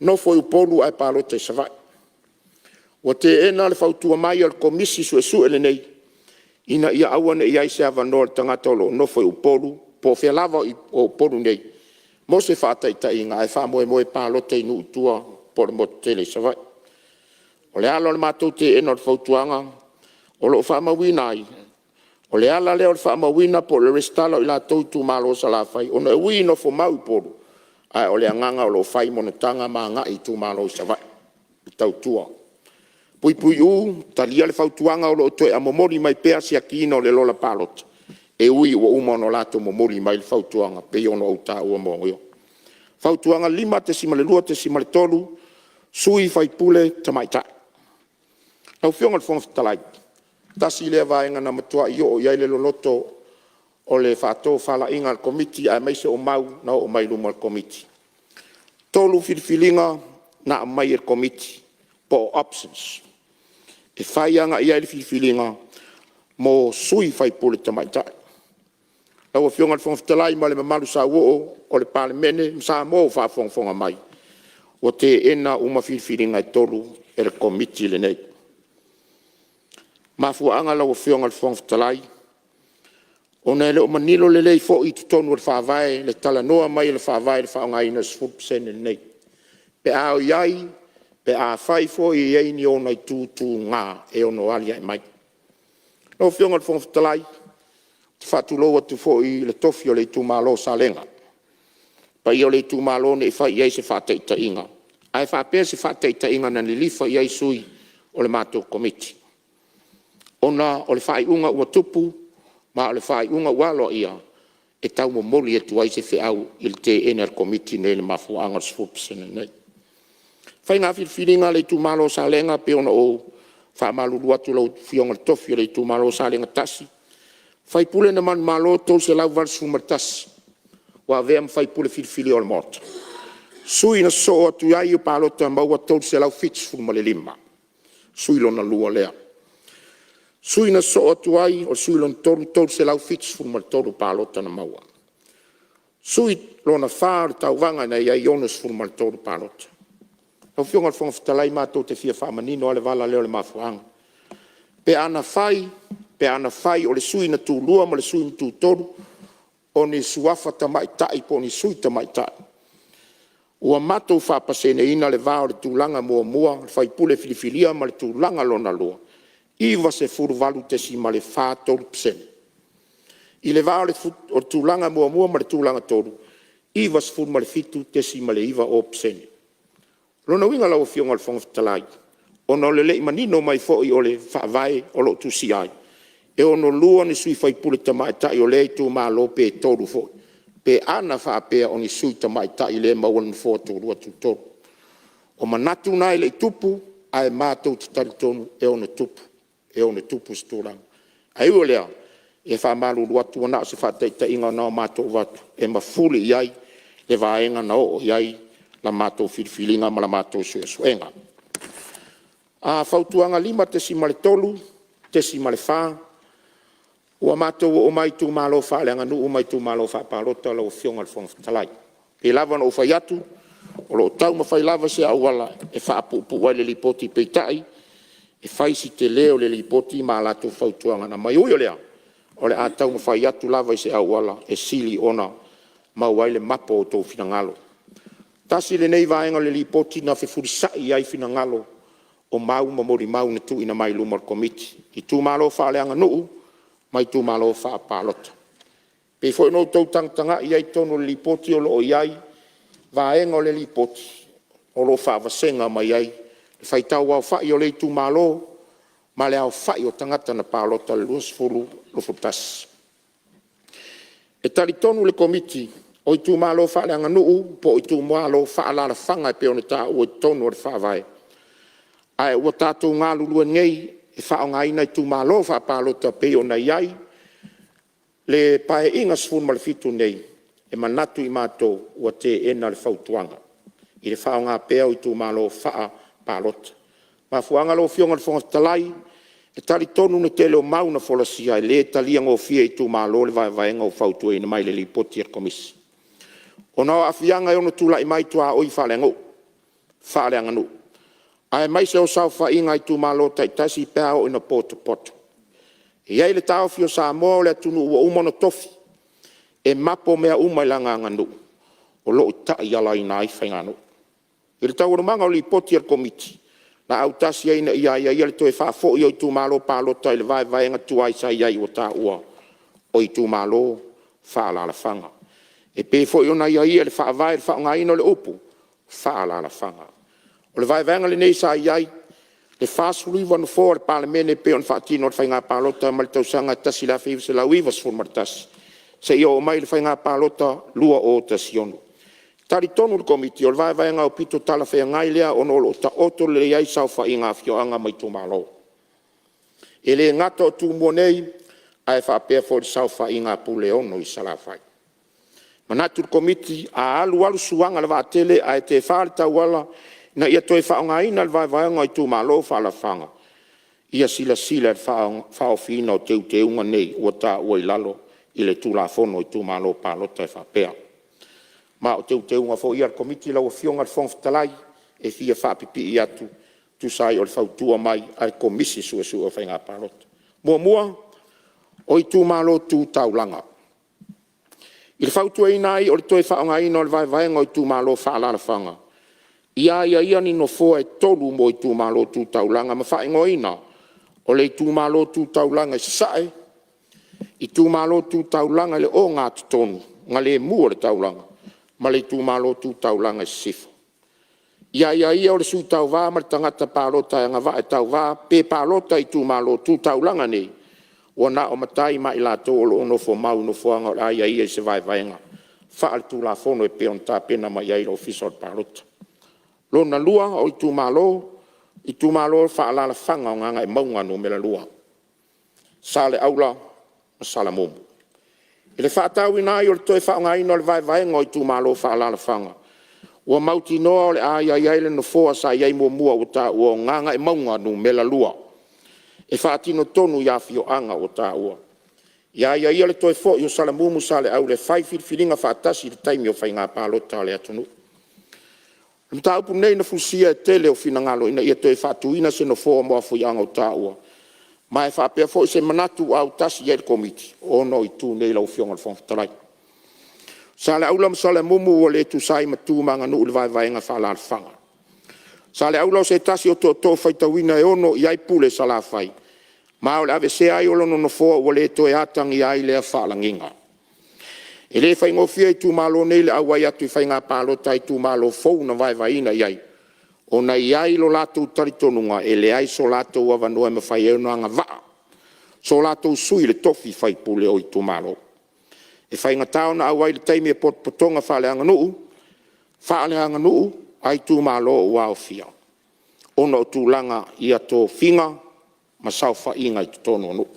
Nofo i Upolu ae palota i Savaii. Ua teena le fautua mai a le Komisi Suesue lenei, ina ia aua ne i i ai se avanoa o le tagata o lo o nofo i Upolu po o fea lava o Upolu nei mo se faataitaiga, ae faamoemoe e palota i nuu i tua po o le motu tele i Savaii. O le ala o le matou teena o le fautuaga o lo o faamauina ai, o le ala lea o le faamauina po o le resitala o i latou i itumalo i Salafai ona e ui ina nofomau i Upolu, ae o le agaga o lo o fai monotaga ma agai i itumalo i Savaii e tautua. (u). Talia le fautuaga o lo o toe momoli mai pea le siakiina o le Lola Palota e ui ua uma ona latou momoli mai le fautuaga e pei ona ou taua muamua. Fautuaga 5.2.3 - Sui Faipule Tamaitai. Lau Afioga i le Fofoga Fetalai, tasi lea vaega na matuai oo i ai le loloto o le faatofalaiga a le Komiti aemaise o mau na oo mai i luma o le Komiti. E 3 filifiliga na aumai e le Komiti po o options e fai agai i ai le filifiliga mo sui faipule tamaitai. Lau Afioga i le Fofoga Fetalai ma le mamalu sauoo o le Palemene ma Samoa ua faafogafoga mai, ua teena uma filifiliga e 3 e le Komiti lenei. Mafuaaga lau Afioga i le Fofoga Fetalai, ona e le o manino lelei foi i totonu o le Faavae le talanoa mai a le Faavae i le faaaogaina o le 10% lenei, pe a o i ai, pe afai foi e i ai ni ona itu tuga e ono alia'e mai. Lau Afioga i le Fofoga Fetalai, ou te faatulou atu foi i le tofi o le Itumalo Salega, le paia o le Itumalo ne i fai i ai se faataitaiga, ae faapea se faataitaiga na lilifa i ai sui o le matou Komiti ona o le faaiuga ua tupu ma o le faaiuga ua aloaia e tau momoli atu ai se feau i le teena e le Komiti lenei i le mafuaaga o le 10% lenei. Faiga filifiliga a le Itumalo Salega e pei ona ou faamalulu atu i lau Afioga i le tofi o le Itumalo Salega 1, faipule na manumalo e 381 ua avea ma faipule filifilia o le Maota. Sui na sosoo atu i ai i palota maua e 375, sui lona lua lea. Sui na sosoo atu ai, o le sui lona tolu, e 373 palota na maua. Sui lona fa o le tauvaga na i ai e 63 palota. Lau Afioga i le Fofoga Fetalai, matou te fia faamanino lava le vala lea o le mafuaaga. Pe ana fai o le sui na tulua ma le sui na tutolu o ni suafa tamaitai po o ni Sui Tamaitai, ua matou faapaseneina le va o le tulaga muamua, le faipule filifilia ma le tulaga lona lua, e 98.43%. I le va o le tulaga muamua ma le tulaga tolu, e 97.90%. O lona uiga lau Afioga i le Fofoga Fetalai, ona o le le i manino mai foi o le Faavae o lo o tusia ai, e ono lua ni sui faipule tamaitai o lea Itumalo pe tolu foi, pe ana faapea o ni Sui Tamaitai lea e maua le nofoa tulua, tutolu. O manatu na e le i tupu ae matou te talitonu e ono tupu, e ono tupu se tulaga. Ae ui o lea, e faamalulu atu ua na o se faataitaiga na matou avatu e mafuli i ai le vaega na oo i ai la matou filifiliga ma la matou suesuega. Fautuaga 5.3.4, ua matou oo mai i Itumalo Faaleaganuu ma Itumalo Faapalota lau Afioga i le Fofoga Fetalai. E pei lava ona ou fai atu o lo o taumafai lava se auala e faapuupuu ai le Lipoti, peitai e fai si tele o le Lipoti ma a latou fautuaga na aumai. E ui o lea, o le a taumafai atu lava i se auala e sili ona maua ai le mapo o outou finagalo. Tasi lenei vaega o le Lipoti na fefulisai ai finagalo o mau ma molimau na tuuina mai luma o le Komiti, Itumalo Faaleaganuu ma Itumalo Faapalota. E pei foi ona outou tagatagai i ai i totonu o le Lipoti o lo o i ai vaega o le Lipoti o lo o faavasega mai ai le faitauaofai o lea Itumalo ma le aofai o tagata na palota i le 2021. E talitonu le Komiti o Itumalo Faaleaganuu po o Itumalo Faa-alaalafaga e pei ona taua i totonu o le Faavae, ae ua tatou galulue nei e faaaogaina Itumalo Faapalota e pei ona i ai le Paeaiga XVII lenei. E manatu i matou ua teena le fautuaga i le faaaoga pea o Itumalo Faapalota. Mafuaaga lau Afioga i le Fofoga Fetalai, e talitonu le tele o mau na folasia e le talia gofie e Itumalo le vaevaega ua fautuaina mai i le Lipoti a le Komisi. Ona o aafiaga e ono tulai mai i tuaoi faaleaganuu aemaise o saofaiga a Itumalo taitasi pe a oo ina potopoto. E i ai le taofi o Samoa, o le atunuu ua uma ona tofi e mapo mea uma i lana aganuu, o lo o taialaina ai faiganuu. I Taualumaga o Lipoti a le Komiti, na autasi ai ina ia aiaia le toe faafoi o Itumalo Palota i le vaevaega tuai sa i ai ua taua o Itumalo Faa-alaalafaga. E pei foi ona aiaia i le Faavae le faaaogaina o le upu “faa-alaalafaga”. O le vaevaega lenei sa i ai le 49 Nofoa o le Palemene e pei ona faatino e le Faiga Palota mai le tausaga 1991 seia oo mai i le Faiga Palota 2016. E talitonu le Komiti o le vaevaega aupito talafeagai lea ona o lo o taoto lelei ai saofaiga a Afioaga ma Itumalo. E le gata o Tumua nei ae faapea foi le saofaiga a Puleono i Salafai. E manatu le Komiti, a alu alu suaga o le vaatele ae tefa le tauala ina ia toe faaaogaina le vaevaega o Itumalo Faa-alaalafaga, ia silasila i le faaofiina o Teuteuga nei ua taua i lalo i le Tulafono o Itumalo Palota e faapea. Ma o Teuteuga foi ia a le Komiti lau Afioga i le Fofoga Fetalai e fia faapipii atu e tusa ai o le fautua mai a le Komisi Suesue o Faiga Palota. 1. O Itumalo Tu Taulaga. I le fautuaina ai o le toe faaaogaina o le vaevaega o Itumalo Faa-alaalafaga, ia aiaia ni nofoa e 3 mo Itumalo Tu Taulaga ma faaigoaina, o le Itumalo Tu Taulaga i Sasae, Itumalo Tu Taulaga i le Ogatotonu (lemu o le taulaga) ma le Itumalo Tu Taulaga i Sisifo. Ia aiaia o le Sui Tauva ma le tagata palota e agavaa e tauva pe palota i Itumalo Tu Taulaga nei, ua na o matai ma i latou o lo o nofomau i nofoaga o le a aiaia i se vaevaega faale-Tulafono e pei ona tapena mai ai le Ofisa o Palota. 2. O Itumalo Faa-alaalafaga o Gagaemauga Nu.2, Saleaula ma Salamumu. I le faatauaina ai o le toe faaaogaina o le vaevaega o Itumalo Faa-alaalafaga, ua mautinoa o le a aiaia ai le nofoa sa i ai muamua ua taua o Gagaemauga Nu.2, e faatino tonu i afioaga ua taua. Ia aiaia le toe foi o Salamumu i Saleaula e fai filifiliga faatasi i le taimi o Faiga Palota a le atunuu. O le mataupu lenei na fulisia ai le tele o finagalo ina ia toe faatuina se nofoa mo afioaga ua taua, ma e faapea foi se manatu ua autasi i ai le Komiti, ona o itu nei lau Afioga i le Fofoga Fetalai. O Saleaula ma Salamumu ua le tusa ai ma tu ma aganuu i le vaevaega faa-alaalafaga. O Saleaula o se tasi o tootoo faitauina e ono i ai pule i Salafai, ma o le aveesea ai o lona nofoa ua le toe atagia ai lea faalagiga. E le faigofie i Itumalo nei le auai atu i Faiga Palota a Itumalo fou na vaevaeina i ai, ona e i ai lo latou talitonuga e leai so latou avanoa e mafai ai ona agavaa so latou sui i le tofi faipule o Itumalo. E faigata ona auai i le taimi o potopotoga faaleaganuu a Itumalo ua aofia ona o tulaga ia tofiga ma saofaiga i totonu o nuu.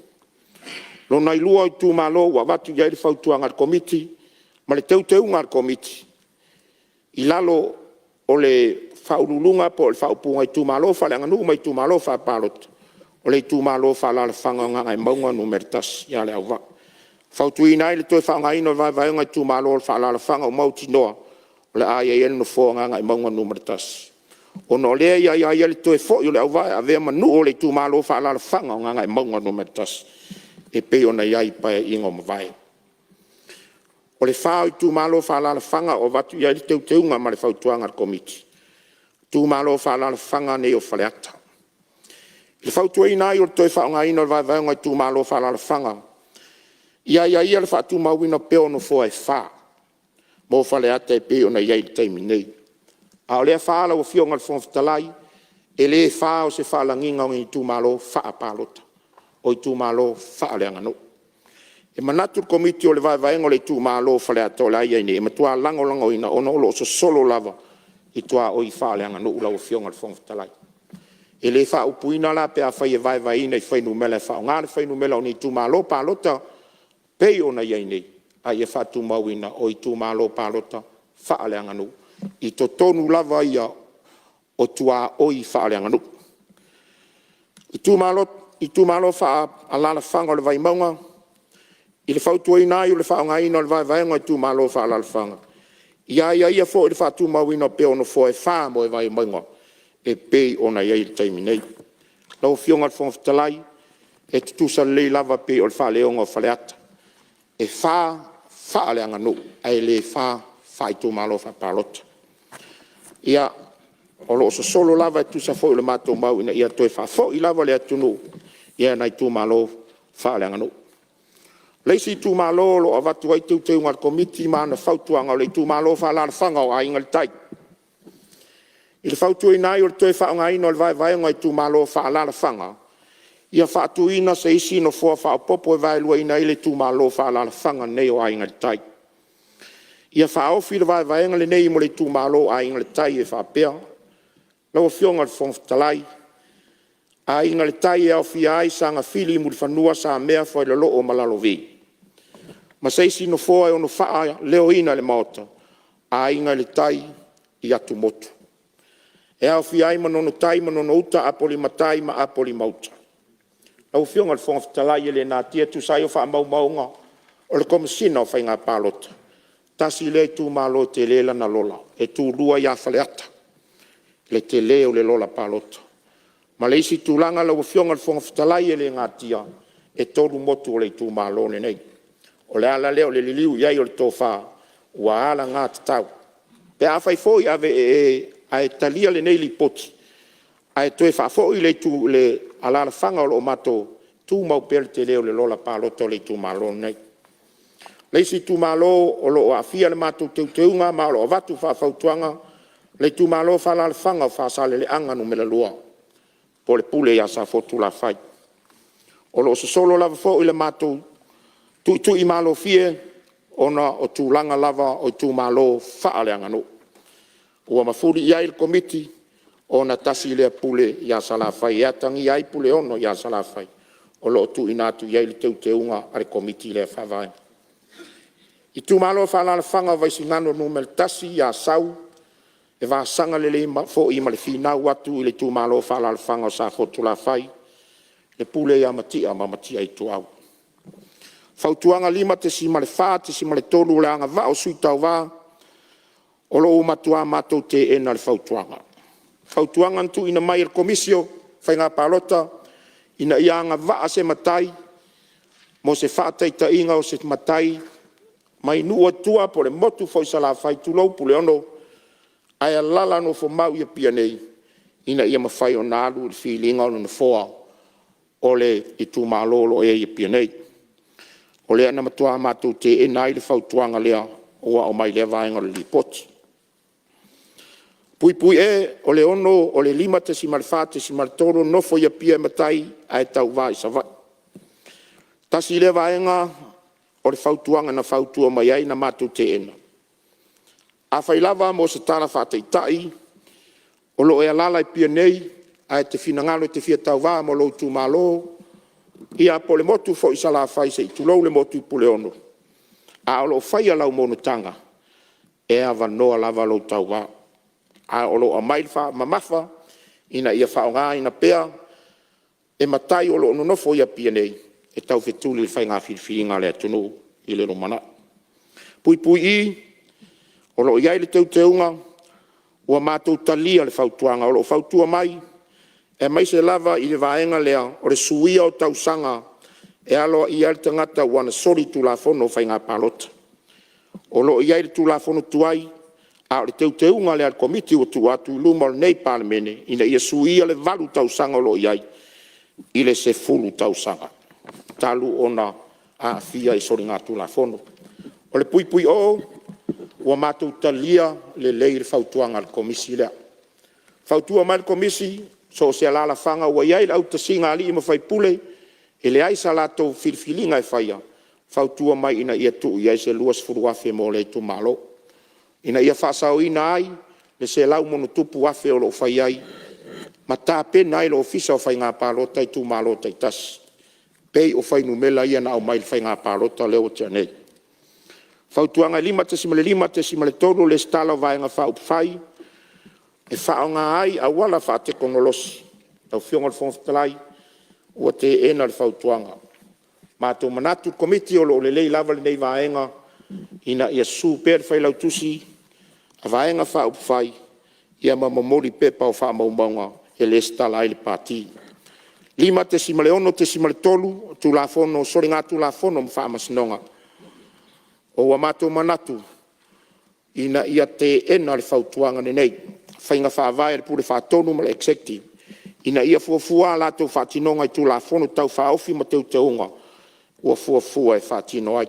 Lona lua o Itumalo ua avatu i ai le fautuaga a le Komiti ma le Teuteuga a le Komiti i lalo o le faauluuluga po o le faaupuga Itumalo Faaleaganuu ma Itumalo Faapalota, o le Itumalo Faa-alaalafaga o Gagaemauga Nu.1 ia Leauvaa. E fautuaina ai le toe faaaogaina o le vaevaega o Itumalo Faa-alaalafaga ua mautinoa o le a aiaia ai le nofoa o Gagaemauga Nu.1, ona o lea e aiaia ai le toe foi o Leauvaa e avea ma nuu o le Itumalo Faa-alaalafaga o Gagaemauga Nu.1 e pei ona i ai i Paeaiga ua mavae. O le fa o Itumalo Faa-alaalafaga ua avatu i ai le Teuteuga ma le Fautuaga a le Komiti, Itumalo Faa-alaalafaga nei o Faleata. I le fautuaina ai o le toe faaaogaina o le vaevaega o Itumalo Faa-alaalafaga, ia aiaia le faatumauina pea o nofoa e fa mo Faleata e pei ona i ai i le taimi nei. A o lea fa lau Afioga i le Fofoga Fetalai, e le fa o se faalagiga o ni Itumalo Faapalota, o Itumalo Faaleaganuu. E manatu le Komiti o le vaevaega o le Itumalo o Faleata o le a i ai nei, e matua lagolagoina ona o lo o sosolo lava i tuaoi faaleaganuu lau Afioga i le Fofoga Fetalai. E le faaupuina la pe afai e vaevaeina i fuainumera e faaaoga le fuainumera o ni Itumalo Palota pei ona i ai nei, a ia faatumauina o Itumalo Palota Faaleaganuu i totonu lava ia o tuaoi faaleaganuu. Itumalo Faa-alaalafaga o le Vaimauga: I le fautuaina ai o le faaaogaina o le vaevaega o Itumalo Faa-alaalafaga, Ia aiaia foi le faatumauina pea o nofoa e 4 mo Vaimauga e pei ona i ai i le taimi nei. Lau Afioga i le Fofoga Fetalai, e tutusa lelei lava pei o le faaleoga o Faleata, e 4 faaleaganuu ae le 4 faaitumalo faapalota. Ia, o lo o sosolo lava e tusa foi o le matou mau ina ia toe faafoi lava le atunuu i ona itumalo faaleaganuu. O le isi Itumalo o lo o avatu ai Teuteuga a le Komiti ma ana Fautuaga, o le Itumalo Faa-alaalafaga o Aiga i le Tai. I le fautuaina ai o le toe faaaogaina o le vaevaega o Itumalo Faa-alaalafaga, ia faatuina se isi nofoa faaopoopo e vaeluaina ai le Itumalo Faa-alaalafaga lenei o Aiga i le Tai. Ia faaofi le vaevaega lenei mo le Itumalo o Aiga i le Tai e faapea; Lau Afioga i le Fofoga Fetalai, Aiga i le Tai e aofia ai Sagafili, Mulifanua, Samea, Fuailoloo ma Lalovi. Ma se isi nofoa e ono faaleoina e le Maota, Aiga i le Tai i Atumotu. E aofia ai Manono-tai, Manono-uta, Apolima-tai ma Apolima-uta. Lau Afioga i le Fofoga Fetalai e le natia e tusa ai o faamaumauga o le Komesina o Faiga Palota, tasi lea Itumalo e tele lana Lola, e tulua ia Faleata le tele o le Lola Palota. Ma le isi tulaga lau Afioga i le Fofoga Fetalai e le natia, e tolu motu o le Itumalo lenei. O le ala lea o le liliu i ai o le tofa ua alagatatau. Pe afai foi ae talia lenei Lipoti ae toe faafoi le alaalafaga o lo o matou, tumau pea le tele o le Lola Palota o le Itumalo lenei. O le isi Itumalo o lo o aafia i le matou Teuteuga ma o lo o avatu faafautuaga, le Itumalo Faa-alaalafaga o Faasaleleaga Nu.2 po o le Pule ia Safotulafai. O lo o sosolo lava foi le matou tu'itu'imalofie ona o tulaga lava o Itumalo Faaleaganuu ua mafuli i ai le Komiti ona tasi lea Pule ia Salafai e atagia ai Puleono ia Salafai o lo o tuuina atu i ai le Teuteuga a le Komiti i lea vaega. Itumalo Faa-alaalafaga o Vaisigano Nu.1 i Asau e vasaga lelei foi ma le finau atu i le Itumalo Faa-alaalafaga o Safotulafai, le Pule ia Mati'a ma Mati'aituau. Fautuaga 5.4.3 – O le agavaa o Sui Tauva, o lo o ua matua matou teena le fautuaga. Fautuaga na tuuina mai e le Komisi o Faiga Palota, ina ia agavaa se matai, mo se faataitaiga o se matai mai nuu i tua po o le motu foi i Salafai, tulou Puleono, ae alaala nofomau i Apia nei, ina ia mafai ona alu i le filiga o le nofoa o le Itumalo o lo o i ai i Apia nei. O lea na matua matou teena ai le fautuaga lea ua aumai i lea vaega o le Lipoti. e). O le 5.4.3, nofo i Apia le matai ae tauva i Savaii. Tasi lea vaega o le fautuaga na fautua mai ai na matou teena. Afai lava mo se tala faataitai, o lo o e alaala i Apia nei ae te finagalo e te fia tauva mo lou Itumalo ia po o le motu foi i Salafai se i tulou le motu i Puleono, a o lo o faia lau monotaga, e avanoa lava lou tauva. Ae o lo o aumai le faamamafa ina ia faaaogaina pea e matai o lo o nonofo i Apia nei e taufetuli i faiga filifiliga a le atunuu i le lumanai. i). O lo o i ai le Teuteuga ua matou talia le fautuaga o lo o fautua mai aemaise lava i le vaega lea o le suia o tausaga e aloaia ai le tagata ua na solitulafono o Faiga Palota. O lo o i ai le Tulafono tuai, a o le Teuteuga lea a le Komiti ua tuu atu i luma o lenei Palemene ina ia suia le 8 tausaga o lo o i ai i le 10 tausaga talu ona aafia i soligatulafono. O le (o) ua matou talia lelei le fautuaga a le Komisi lea. Fautua mai le Komisi, so o se alaalafaga ua i ai le autasiga a alii ma faipule e leai sa latou filifiliga e faia, fautua mai ina ia tuu i ai se $20,000 mo lea Itumalo, ina ia faasaoina ai le $100+ afe o lo o fai ai ma tapena ai le Ofisa o Faiga Palota i Itumalo taitasi, pei o fuainumera ia na aumai le Faiga Palota lea ua te'a nei. Fautuaga 5.5.3 – Lesitala o Vaega Faaupufai e faaaoga ai auala faatekonolosi. Lau Afioga i le Fofoga Fetalai, ua teena le fautuaga. Matou te manatu le Komiti o lo o lelei lava lenei vaega ina ia susu pea le Failautusi a Vaega Faaupufai ia ma momoli pepa o faamaumauga e lesitala ai le Pati. 5.6.3 - Tulafono o Soligatulafono ma Faamasinoga. Ua matou manatu ina ia teena le fautuaga lenei, Faiga Faavae a le Pule Faatonu ma le Executive ina ia fuafua a latou faatinoga i Tulafono Tau Faaofi ma Teuteuga ua fuafua e faatino ai.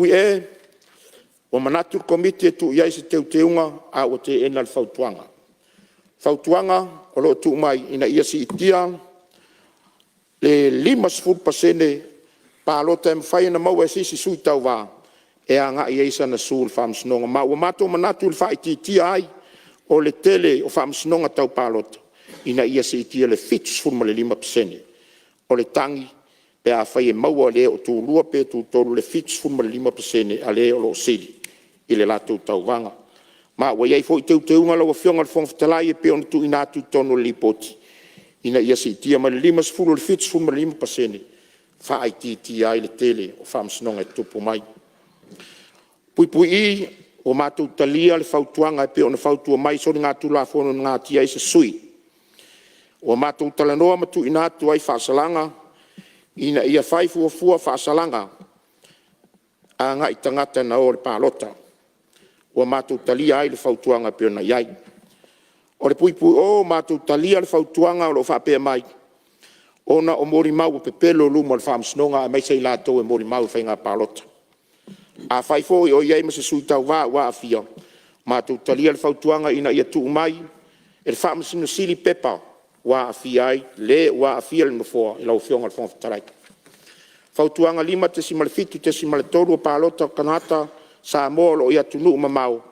E. Ua manatu le Komiti e tuu i ai se Teuteuga ae ua teena le fautuaga. Fautuaga o lo o tuu mai, Ina ia siitia le 50% palota e mafai ona maua e se isi Sui Tauva e agai ai sana sue i le Faamasinoga, ma ua matou manatu i le faaitiitia ai o le tele o Faamasinoga Tau Palota ina ia siitia i le 75%. O le tagi, pe afai e maua e le o tulua pe tutolu i le 75% a le o lo o sili i le latou tauvaga. Ma ua i ai foi Teuteuga lau Afioga i le Fofoga Fetalai e pei ona tuuina atu i totonu o le Lipoti, ina ia siitia mai le 50 i le 75% e faaitiitia ai le tele o Faamasinoga e tutupu mai. I. Ua matou talia le fautuaga e pei ona fautua mai i soligatulafono e ono aafia ai se sui. Ua matou talanoa ma tuuina atu ai faasalaga ina ia fai fuafua faasalaga agai i tagata na o i le palota. Ua matou talia ai le fautuaga e pei ona i ai. O. Matou talia le fautuaga o lo o faapea mai, ona o molimau ua pepelo i luma o le Faamasinoga aemaise i latou e molimau i Faiga Palota. Afai foi o i ai ma se Sui Tauva ua aafia, matou te talia le fautuaga ina ia tuu mai e le Faamasino Sili pepa ua aafia ai le ua aafia le nofoa i lau Afioga i le Fofoga Fetalai. Fautuaga 5.7.3 - Palota o Tagata Samoa o lo o i Atunuu e mamao.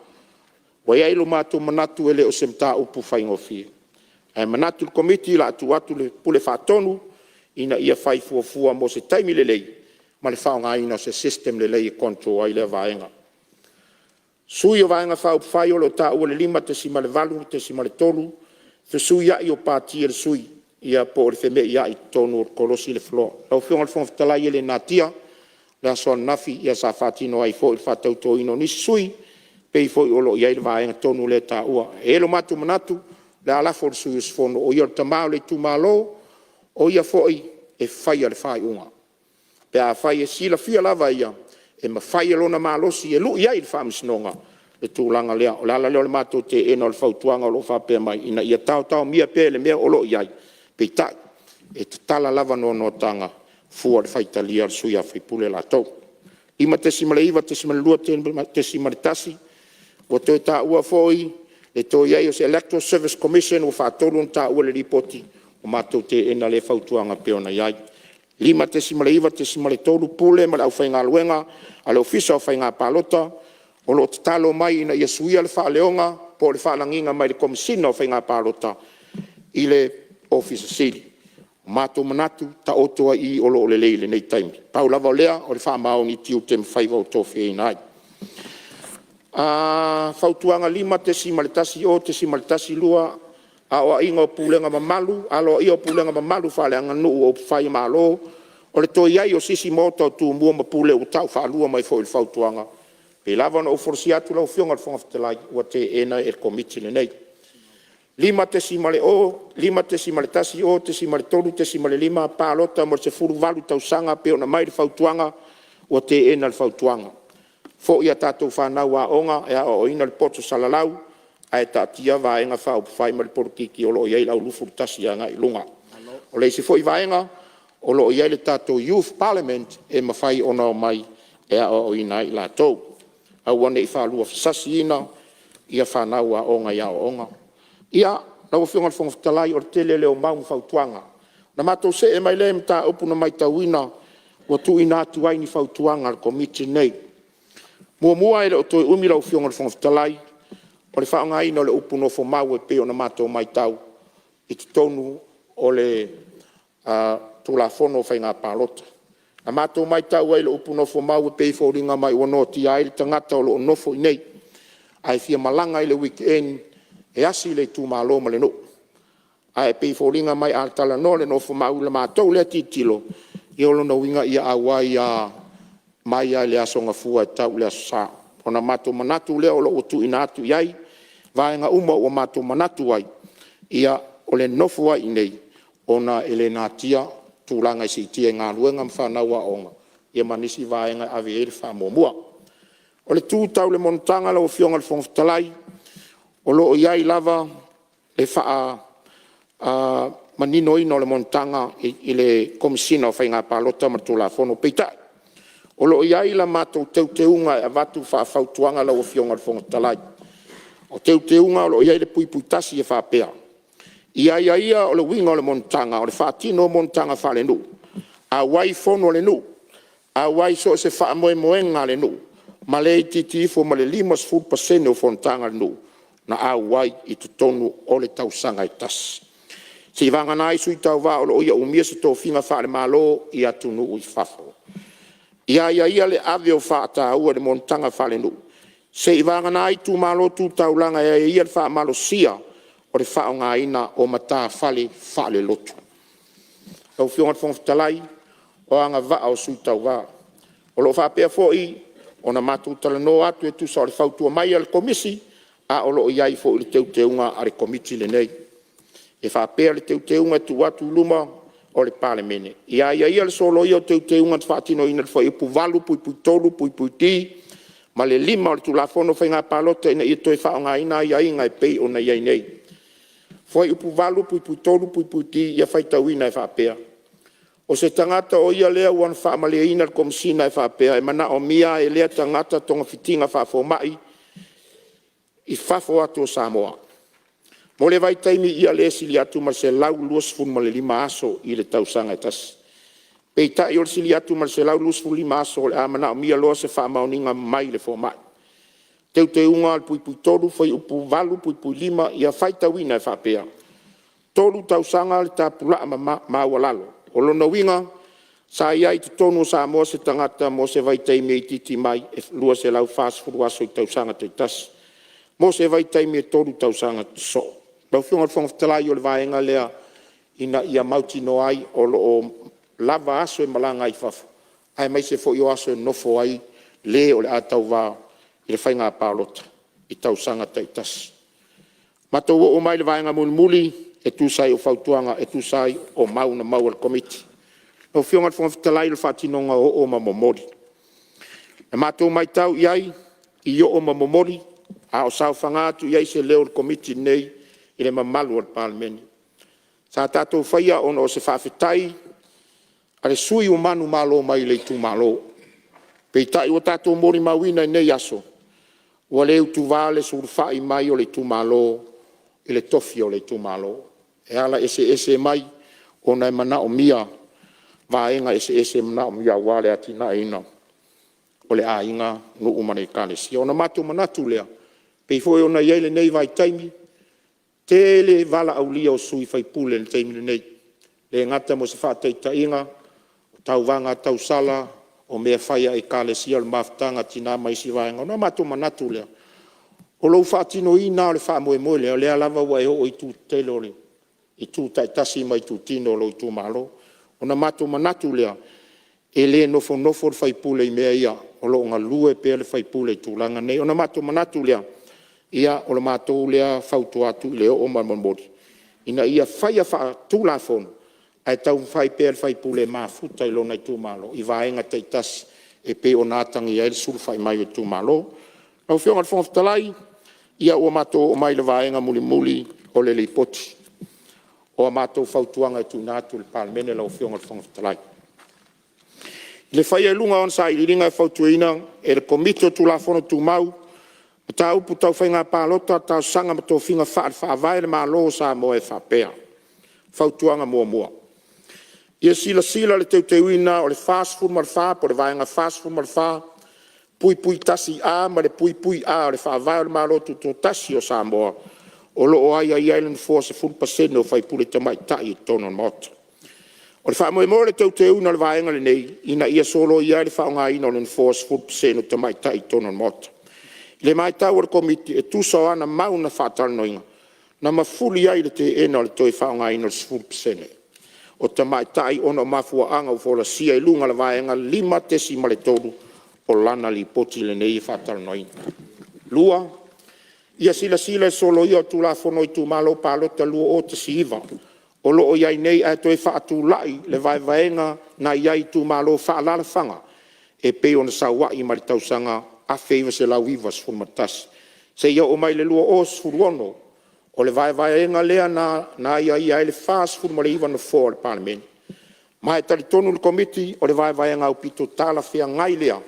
Ua i ai lo matou manatu e le o se mataupu faigofie, ae manatu le Komiti o le a tuu atu i le Pule Faatonu ina ia fai fuafua mo se taimi lelei ma le faaaogaina o se system lelei e control ai lea vaega. Sui o Vaega Faaupufai o lo o taua i le 5.8.3, fesuiai o pati a le sui, ia po o le femeiai i totonu o le kolosi le floor. Lau Afioga i le Fofoga Fetalai e le natia, o le aso ananafi sa faatino ai foi le faatautoina o nisi sui e pei foi o lo o i ai le vaega tonu lea e taua. E i ai lo matou manatu o le a lafo i le sui usufono o ia o le Tama o le Itumalo, o ia foi e faia le faaiuga pe afai e silafia lava e ia e mafai e lona malosi e lui ai i le Faamasinoga le tulaga lea. O le ala lea o le matou teena o le fautuaga o lo o faapea mai ina ia taotaomia pea i le mea o lo o i ai, peitai e tatala lava noanoataga fua i le faitalia o le sui usufono latou. 5.9.2.1 Ua toe taua foi le toe i ai o se Electoral Service Commission ua faatolu ona taua i le Lipoti, ua matou teena lea fautuaga e pei ona i ai. 5.9.3 Pule ma le Aufaigaluega a le Ofisa o Faiga Palota. O lo o tatalo mai ina ia suia le faaleaoga po o le faalagiga mai le Komesina o Faiga Palota i le Ofisa Sili. Ua matou manatu, taoto ai i i o lo o lelei i lenei taimi. Pau lava o lea o le faamaoni i tiute ma faiva ua tofiaina ai. Fautuaga 5.10.12 Aoaiga o Pulega Mamalu, Aloaia o Pulega Mamalu Faaleaganuu o Upufai o Malo. O le toe i ai o se isi Maota o Tumua ma Pule ua ta'u faalua mai foi i le Fautuaga. E pei lava ona ou folasia atu lau Afioga i le Fofoga Fetalai ua teena e le Komiti lenei. 5.10.3.5 Palota mo le 18 tausaga e pei ona aumai le fautuaga, ua teena le fautuaga. Fo'i a tatou fanau aoga e aoaoina le poto salalau ae taatia Vaega Faaupufai ma le polokiki o lo o i ai le au 21 agai i luga. O le isi foi vaega o lo o i ai le tatou Youth Parliament e mafai ona omai e aoaoina ai i latou, aua ne i faaluafesasiina fanau aoga i aoaoga. Ia, lau Afioga i le Fofoga Fetalai o le tele lea o mau ma fautuaga. Ona matou see mai lea i mataupu na matauina ua tuuina atu ai ni fautuaga a le Komiti lenei. Muamua, e le o toe umi lau Afioga i le Fofoga Fetalai, o le faaaogaina o le upu “nofomau” e pei ona matou matau i totonu o le Tulafono o Faiga Palota. Na matou matau ai i le upu “nofomau” e pei e foliga mai ua noatia ai le tagata o lo o nofo i inei ae fia malaga i le weekend e asi le Itumalo ma le nuu. Ae pei e foliga mai a talanoa i le nofomau i le matou lea tilotilo, ia o lona uiga ia auai lava mai lava i le Aso Gafua e tau i le Aso Sa. Ona matou manatu lea o lo o ua tuuina atu i ai vaega uma ua matou manatu ai, ia o le nofo ai i inei ona e le natia tulaga e siitia i galuega ma fanau aoga ma nisi vaega e ave i ai le faamuamua. O le itu tau le monotaga lau Afioga i le Fofoga Fetalai, o lo o i ai lava le faamaninoina o le monotaga i le Komesina o Faiga Palota ma le Tulafono. Peitai, o lo o i ai la matou Teuteuga e avatu faafautuaga lau Afioga i le Fofoga Fetalai. O Teuteuga o lo o i ai le (1) e faapea: Ia aiaia o le uiga o le monotaga o le faatino o monotaga faalenuu, auai i fono a le nuu, auai i so o se faamoemoega a le nuu, ma le itiiti ifo ma le 50% o fonotaga a le nuu na auai i totonu o le tausaga e tasi. Seiavagana ai Sui Tauva o lo o ia umia se tofiga faale-Malo i atunuu i fafo. Ia aiaia le ave o le faataua i le monotaga faalenuu, seiavagana ai Itumalo Tu Taulaga e aiaia le faamalosia o le faaaogaina o matafale faalelotu. Lau Afioga i le Fofoga Fetalai, o agavaa o Sui Tauva: O lo o faapea foi ona matou talanoa atu e tusa o le fautua mai a le Komisi, a o lo o i ai foi le Teuteuga a le Komiti lenei. E faapea le Teuteuga e tuu atu i luma o le Palemene: Ia aiaia le soloia o Teuteuga na faatinoina i le Fuaiupu 8(3)(d) ma le (5) o le Tulafono o Faiga Palota ina ia toe faaaogaina aiaiga e pei ona i ai nei. Fuaiupu 8(3)(d) ia faitauina e faapea: O se tagata o ia lea ua na faamalieina le Komesina e faapea, e manaomia e lea tagata togafitiga faafomai i fafo atu o Samoa, mo le vaitaimi ia le sili atu ma le 125 aso i le tausaga e tasi. Peitai o le sili atu ma le 125 aso o le a manaomia loa se faamaoniga mai le fomai. Teuteuga (3) Fuaiupu 8(5) ia faitauina e faapea: Tolu tausaga le tapulaa maualalo. O lona uiga sa i ai i totonu o Samoa se tagata mo se vaitaimi e itiiti mai e 240 aso i tausaga taitasi mo se vaitaimi e tolu tausaga sosoo. Lau Afioga i le Fofoga Fetalai o le vaega lea ina ia mautinoa ai o lo o lava aso e malaga ai i fafo aemaise foi o aso e nofo ai le o le a tauva i le Faiga Palota i tausaga taitasi. Matou oo mai i le vaega mulimuli e tusa ai o fautuaga e tusa ai o mau na maua e le Komiti. Lau Afioga i le Fofoga Fetalai o le faatinoga o oo ma momoli. Na matou matau i ai i oo ma momoli a o saofaga atu i ai se leo o le Komiti lenei i le mamalu o le Palemene. Sa tatou faia ona o se faafetai a le sui ua manumalo mai le Itumalo. Peitai ua tatou molimauina i nei aso ua le utuva le sulufai mai o le Itumalo i le tofi o le Itumalo e ala eseese mai ona e manaomia vaega eseese e manaomia aua le atinaeina o le aiga, nuu ma le Ekalesia. Ona matou manatu lea, e pei foi ona i ai lenei vaitaimi, tele valaaulia o sui faipule i le taimi lenei, e le gata mo se faataitaiga o tauvaga tausala, o mea fai a Ekalesia o le mafutaga a Tina ma isi vaega. Ona matou manatu lea, o lou faatinoina lava o le faamoemoe lea, o lea lava ua e oo i itu taitasi ma itutino o lou Itumalo. Ona matou manatu lea, e le nofonofo le sui usufono i mea ia, o lo o galue pea le sui usufono i tulaga nei. Ona matou manatu lea, ia o le matou lea fautua atu i le oo ma le momoli ina ia faia faatulafono ae taumafai pea le sui usufono e mafuta i lona Itumalo i vaega taitasi e pei ona atagia ai le sulufai mai o Itumalo. Lau Afioga i le Fofoga Fetalai, ia ua matou oo mai i le vaega mulimuli o le Lipoti o a matou fautuaga e tuuina atu i le Palemene lau Afioga i le Fofoga Fetalai. I le faia i luga o ana Sailiiliga, e fautuaina e le Komiti o Tulafono Tumau, Mataupu Tau Faiga Palota, Talosaga ma Tofiga Faale-Faavae le Malo o Samoa e faapea: Fautuaga 1: Ia silasila i le teuteuina o le 44 po o le Vaega 44 (1)(a) ma le (a) o le Faavae o le Malo Tutoatasi o Samoa, o lo o aiaia ai le nofoa 10% o Faipule Tamaitai i totonu o le Maota. O le faamoemoe o le teuteuina o le vaega lenei, ina ia soloia ai le faaaogaina o le nofoa 10% o tamaitai i totonu o le Maota. I le matau a le Komiti e tusa o ana mau na faatalanoaina, na mafuli ai i le teena o le toe faaaogaina o le 10% o tamaitai ona o mafuaaga ua folasia i luga i le vaega 5.3 o O lana Lipoti lenei e faatalanoaina. 2. Ia silasila i le soloia o Tulafono o Itumalo Palota 2019 o lo o i ai nei, ae toe faatulai le vaevaega na i ai i Itumalo Faa-alaalafaga e pei ona sau ai mai le tausaga 1991 seia oo mai le 2016. O le vaevaeina lea na aiaia ai le 49 Nofoa o le Palemene. Ma e talitonu le Komiti o le vaevaega aupito talafeagai lea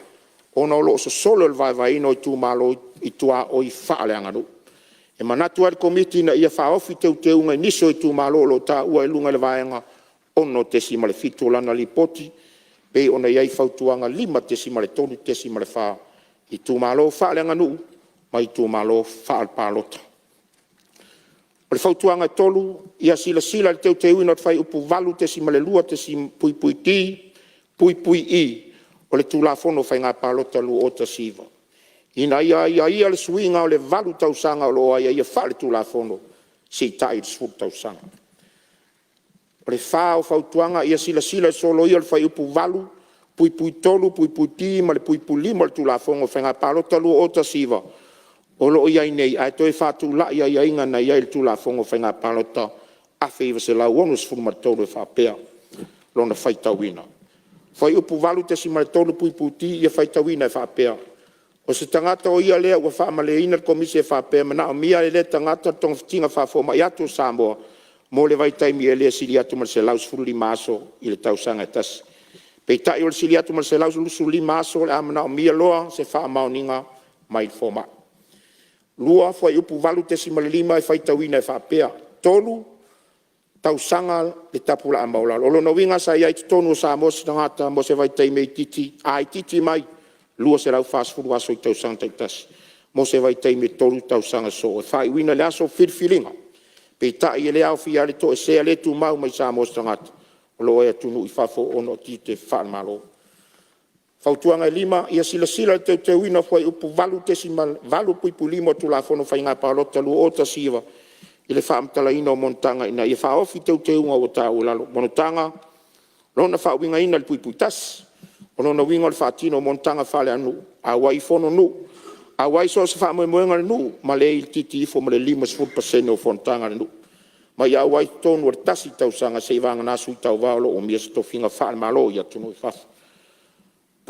ona o lo o sosolo le vaevaeina o Itumalo i tuaoi faaleaganuu. E manatu ai le Komiti ina ia faaofi Teuteuga i nisi o Itumalo o lo o taua i luga i le Vaega 6.7 o lana Lipoti e pei ona i ai Fautuaga 5.3.4, Itumalo Faaleaganuu ma Itumalo Faapalota. Fautuaga 3: Ia silasila i le teuteuina o le Fuaiupu 8(2)(d)(e) o le Tulafono o Faiga Palota 2019, ina ia aiaia le suiga o le 8 tausaga o lo o aiaia faale-Tulafono, siitai i le 10 tausaga. Fautuaga 4: Ia silasila i le soloia o le Fuaiupu 8(3)(d) ma le (5) o le Tulafono o Faiga Palota 2019 o lo o i ai nei, ae toe faatulai aiaiga na i ai i le Tulafono o Faiga Palota 1963 e faapea lona faitauina: Fuaiupu 8(3)(d) ia faitauina e faapea: O se tagata o ia lea ua faamalieina le Komisi e faapea e manaomia e lea tagata togafitiga faafomai i atu o Samoa mo le vaitaimi e le sili atu ma le 125 aso i le tausaga e tasi. Peitai o le sili atu ma le 125 aso o le a manaomia loa se faamaoniga mai le fomai. 2. Fuaiupu 8(5) e faitauina e faapea: 3 tausaga le tapulaa maualalo. O lona uiga sa i ai i totonu o Samoa se tagata mo se vaitaimi a itiiti mai e 240 aso i tausaga taitasi mo se vaitaimi e 3 tausaga sosoo e faaiuina i le aso o filifiliga. Peitai e le aofia ai le toesea le tumau mai Samoa o se tagata o lo o i atunuu i fafo ona o tiute faale-Malo. Fautuaga 5: Ia silasila i le teuteuina o le Fuaiupu 8(5) o le Tulafono o Faiga Palota 2019 i le faamatalaina o monotaga ina ia faaofi teuteuga ua taua i lalo. Monotaga lona faauigaina i le (1). O lona uiga o le faatino o monotaga faale-nuu, auai i fono a nuu, auai i so o se faamoemoega o le nuu ma le itiiti ifo ma le 50% o fonotaga a le nuu, ma ia auai i totonu o le tasi tausaga, seiavagana sui tauva o lo o umia se tofiga faale-Malo i atunuu i fafo.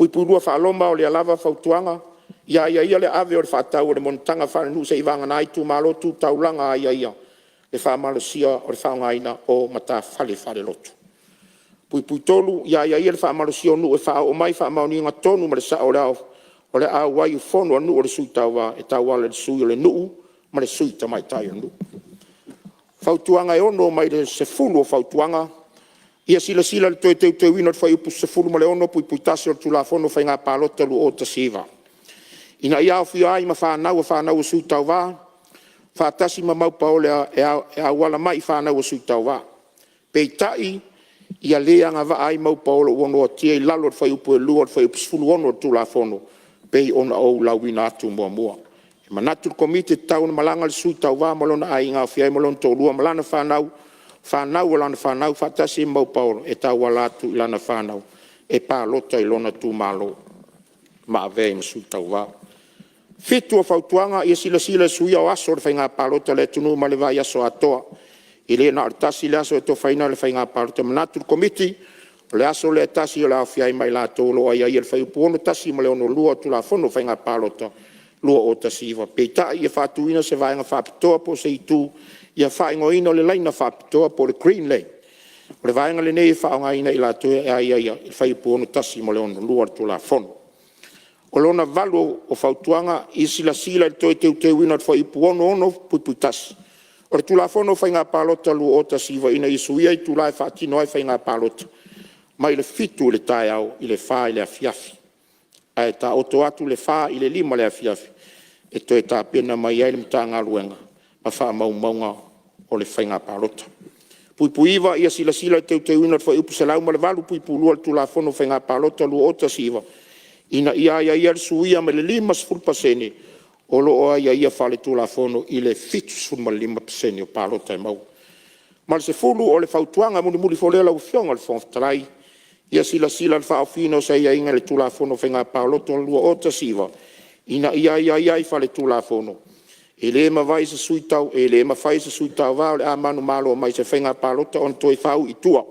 (ii). O lea lava fautuaga, ia aiaia le ave o le faataua i le monotaga faalenuu seiavagana ai Itumalo Tu Taulaga aiaia le faamalosia o le faaaogaina o matafale faalelotu. (3). Ia aiaia le faamalosia o nuu e faaoo mai faamaoniga tonu ma le sa'o o le auai i fono a nuu a le Sui Tauva e tauala i le Sui o le Nuu ma le Sui Tamaitai o le nuu. Fautuaga e 6 mai le 10 o Fautuaga: Ia silasila i le toe teuteuina o le Fuaiupu 16(1) o le Tulafono o Faiga Palota 2019 ina ia aofia ai ma fanau a fanau a Sui Tauva faatasi ma maupaolo e auala mai i fanau a Sui Tauva. Peitai, ia le agavaa ai maupaolo ua noatia i lalo o le fuaiupu 2 o le Fuaiupu 16 o le Tulafono e pei ona ou lauina atu muamua. E manatu le Komiti e tatau ona malaga le Sui Tauva ma lona aiga e aofia ai ma lona toalua ma lana fanau, fanau a lana fanau faatasi ai ma maupaolo e tauala atu i lana fanau e palota i lona itumalo ma avea ai ma Sui Tauva. Fautuaga 7: Ia silasila i le suia o aso o le Faiga Palota a le atunuu mai le vaiaso atoa, e le na o le tasi le aso e atofaina mo le Faiga Palota. E manatu le Komiti o le aso lea e tasi o le a aofia ai ma i latou o lo o aiaia i le Fuaiupu 61 ma le 62 o le Tulafono o Faiga Palota 2019. Peitai ia faatuina se vaega faapitoa po o se itu ia faaigoaina o le Laina Faapitoa po o le (Green Lane). O le vaega lenei e faaaogaina e i latou e aiaia i le Fuaiupu 61 ma le 62 o le Tulafono. Fautuaga 8: Ia silasila i le toe teuteuina o le Fuaiupu 66(1) o le Tulafono o Faiga Palota 2019 ina ia suia itula e faatino ai Faiga Palota mai le 7.00 i le taeao i le 4.00 i le afiafi ae taoto atu le 4.00 i le 5.00 i le afiafi e toe tapena mai ai le Matagaluega ma faamaumauga o le Faiga Palota. 9. Ia silasila i le teuteuina o le Fuaiupu 108(2) o le Tulafono o Faiga Palota 2019 ina ia aiaia le suia mai le 50% o lo o aiaia faale-Tulafono i le 75% o palota e maua. 10. O le fautuaga mulimuli foi lea lau Afioga i le Fofoga Fetalai: Ia silasila i le faaofiina o se aiaiga i le Tulafono o Faiga Palota 2019 ina ia aiaia ai faaletulafono, e le mafai e se Sui Tauva o le a manumalo mai se Faiga Palota ona toe faaui i tua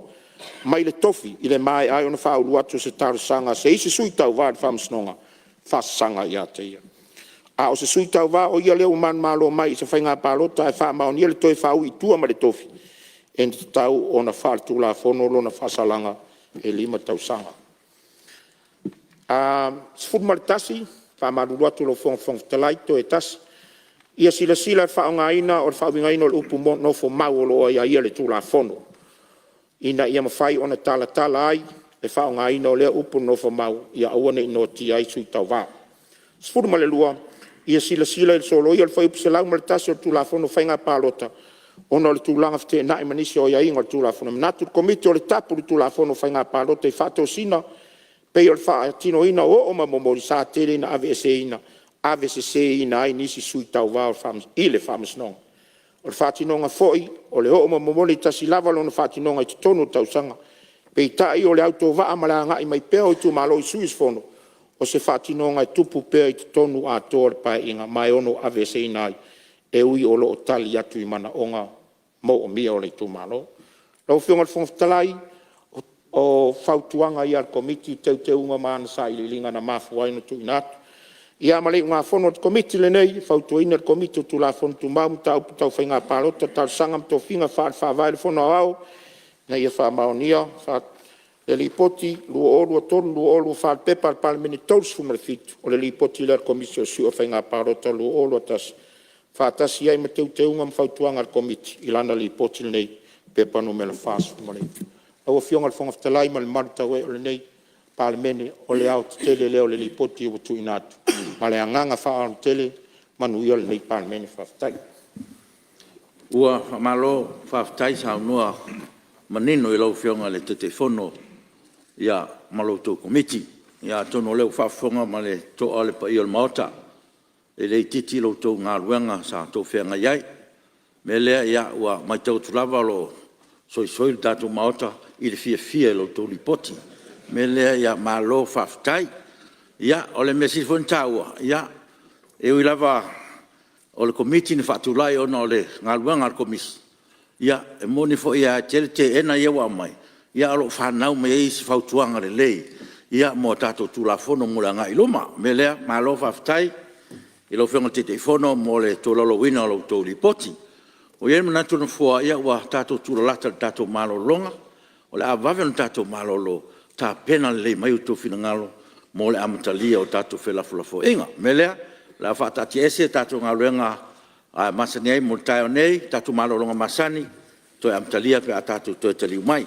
mai le tofi i le maea ai ona faaulu atu o se talosaga a se isi Sui Tauva i le Faamasinoga e faasaga ia te ia. A o se Sui Tauva o ia lea ua manumalo mai i se Faiga Palota ae faamaonia le toe faaui i tua mai le tofi, e tatau ona faaletulafono lona faasalaga e 5 tausaga. 11. E faamalulu atu i lau Afioga i le Fofoga Fetalai, toe tasi. Ia silasila i le faaaogaina o le faauigaina o le upu “nofomau” o lo o aiaia i le Tulafono, ina ia mafai ona talatala ai le faaaogaina o lea upu “nofomau” ia aua ne i noatia ai Sui Tauva. 12. Ia silasila i le soloia o le Fuaiupu 101 o le Tulafono o Faiga Palota ona o le tulaga feteenai ma nisi o aiaiga o le Tulafono. E manatu le Komiti o le tapu i le Tulafono o Faiga Palota i faatosina e pei o le faatinoina o oo ma momoli sa tele ina aveseseina ai nisi Sui Tauva i le Faamasinoga. O le faatinoga foi o le oo ma momoli e tasi lava lona faatinoga i totonu o le tausaga. Peitai o le autovaa ma le agai mai pea o Itumalo i sui usufono o se faatinoga e tupu pea i totonu atoa o le Paeaiga ma e ono aveeseina ai e ui o lo o tali atu i manaoga moomia o le Itumalo. Lau Afioga i le Fofoga Fetalai, o fautuaga ia a le Komiti i Teuteuga ma ana Sailiiliga na mafua ai ona tuuina atu. Ia ma le iugafono a le Komiti lenei, e fautuaina e le Komiti o Tulafono Tumau, Mataupu Tau Faiga Palota, Talosaga ma Tofiga Faale-Faavae le Fono Aoao ina ia faamaonia le Lipoti 2023/2024 P.P.2023/2024 Nu.37, o le Lipoti lea a le Komisi Suesue o Faiga Palota 2021, faatasi ai ma Teuteuga ma Fautuaga a le Komiti i lana Lipoti lenei P.P.2023/2024 Nu.49. Lau Afioga i le Fofoga Fetalai ma le mamalu tauee o lenei Palemene, o le aoaotetele lea o le Lipoti ua tuuina atu ma le agaga faaaloalo tele. Manuia lenei Palemene. Faafetai. Ua faamalo faafetai saunoa manino i lau Afioga i le Taitaifono ma la outou Komiti. Ia atonu o lea ua faafofoga ma le totoa le paia o le Maota, e le itiiti la outou galuega sa outou feagai ai. O le mea lea ua matau atu lava o lo o soisoi le tatou Maota i le fiafia i la outou Lipoti. O le mea lea, ia malo faafetai. Ia o le mea sili foi ona taua, e ui lava o le Komiti na faatulai ona o le galuega a le Komisi, ia e moni foi lava e tele teena ia ua aumai, ae o lo o fanau mai ai isi fautuaga lelei mo a tatou Tulafono mo le agai i luma. O le mea lea, malo faafetai i lau Afioga i le Taitaifono mo le tolaulauina o la outou Lipoti. Ua i ai le manatu o le Nofoa, ia ua tatou tulalata i le tatou malologa. O le a vave ona tatou malolo, tapena lelei mai outou finagalo mo le amatalia o tatou felafolafoaiga. O le mea lea, o le a faataatiaese a tatou galuega masani ai mo le taeao nei, tatou malologa masani, e toe amatalia pe a tatou toe taliu mai.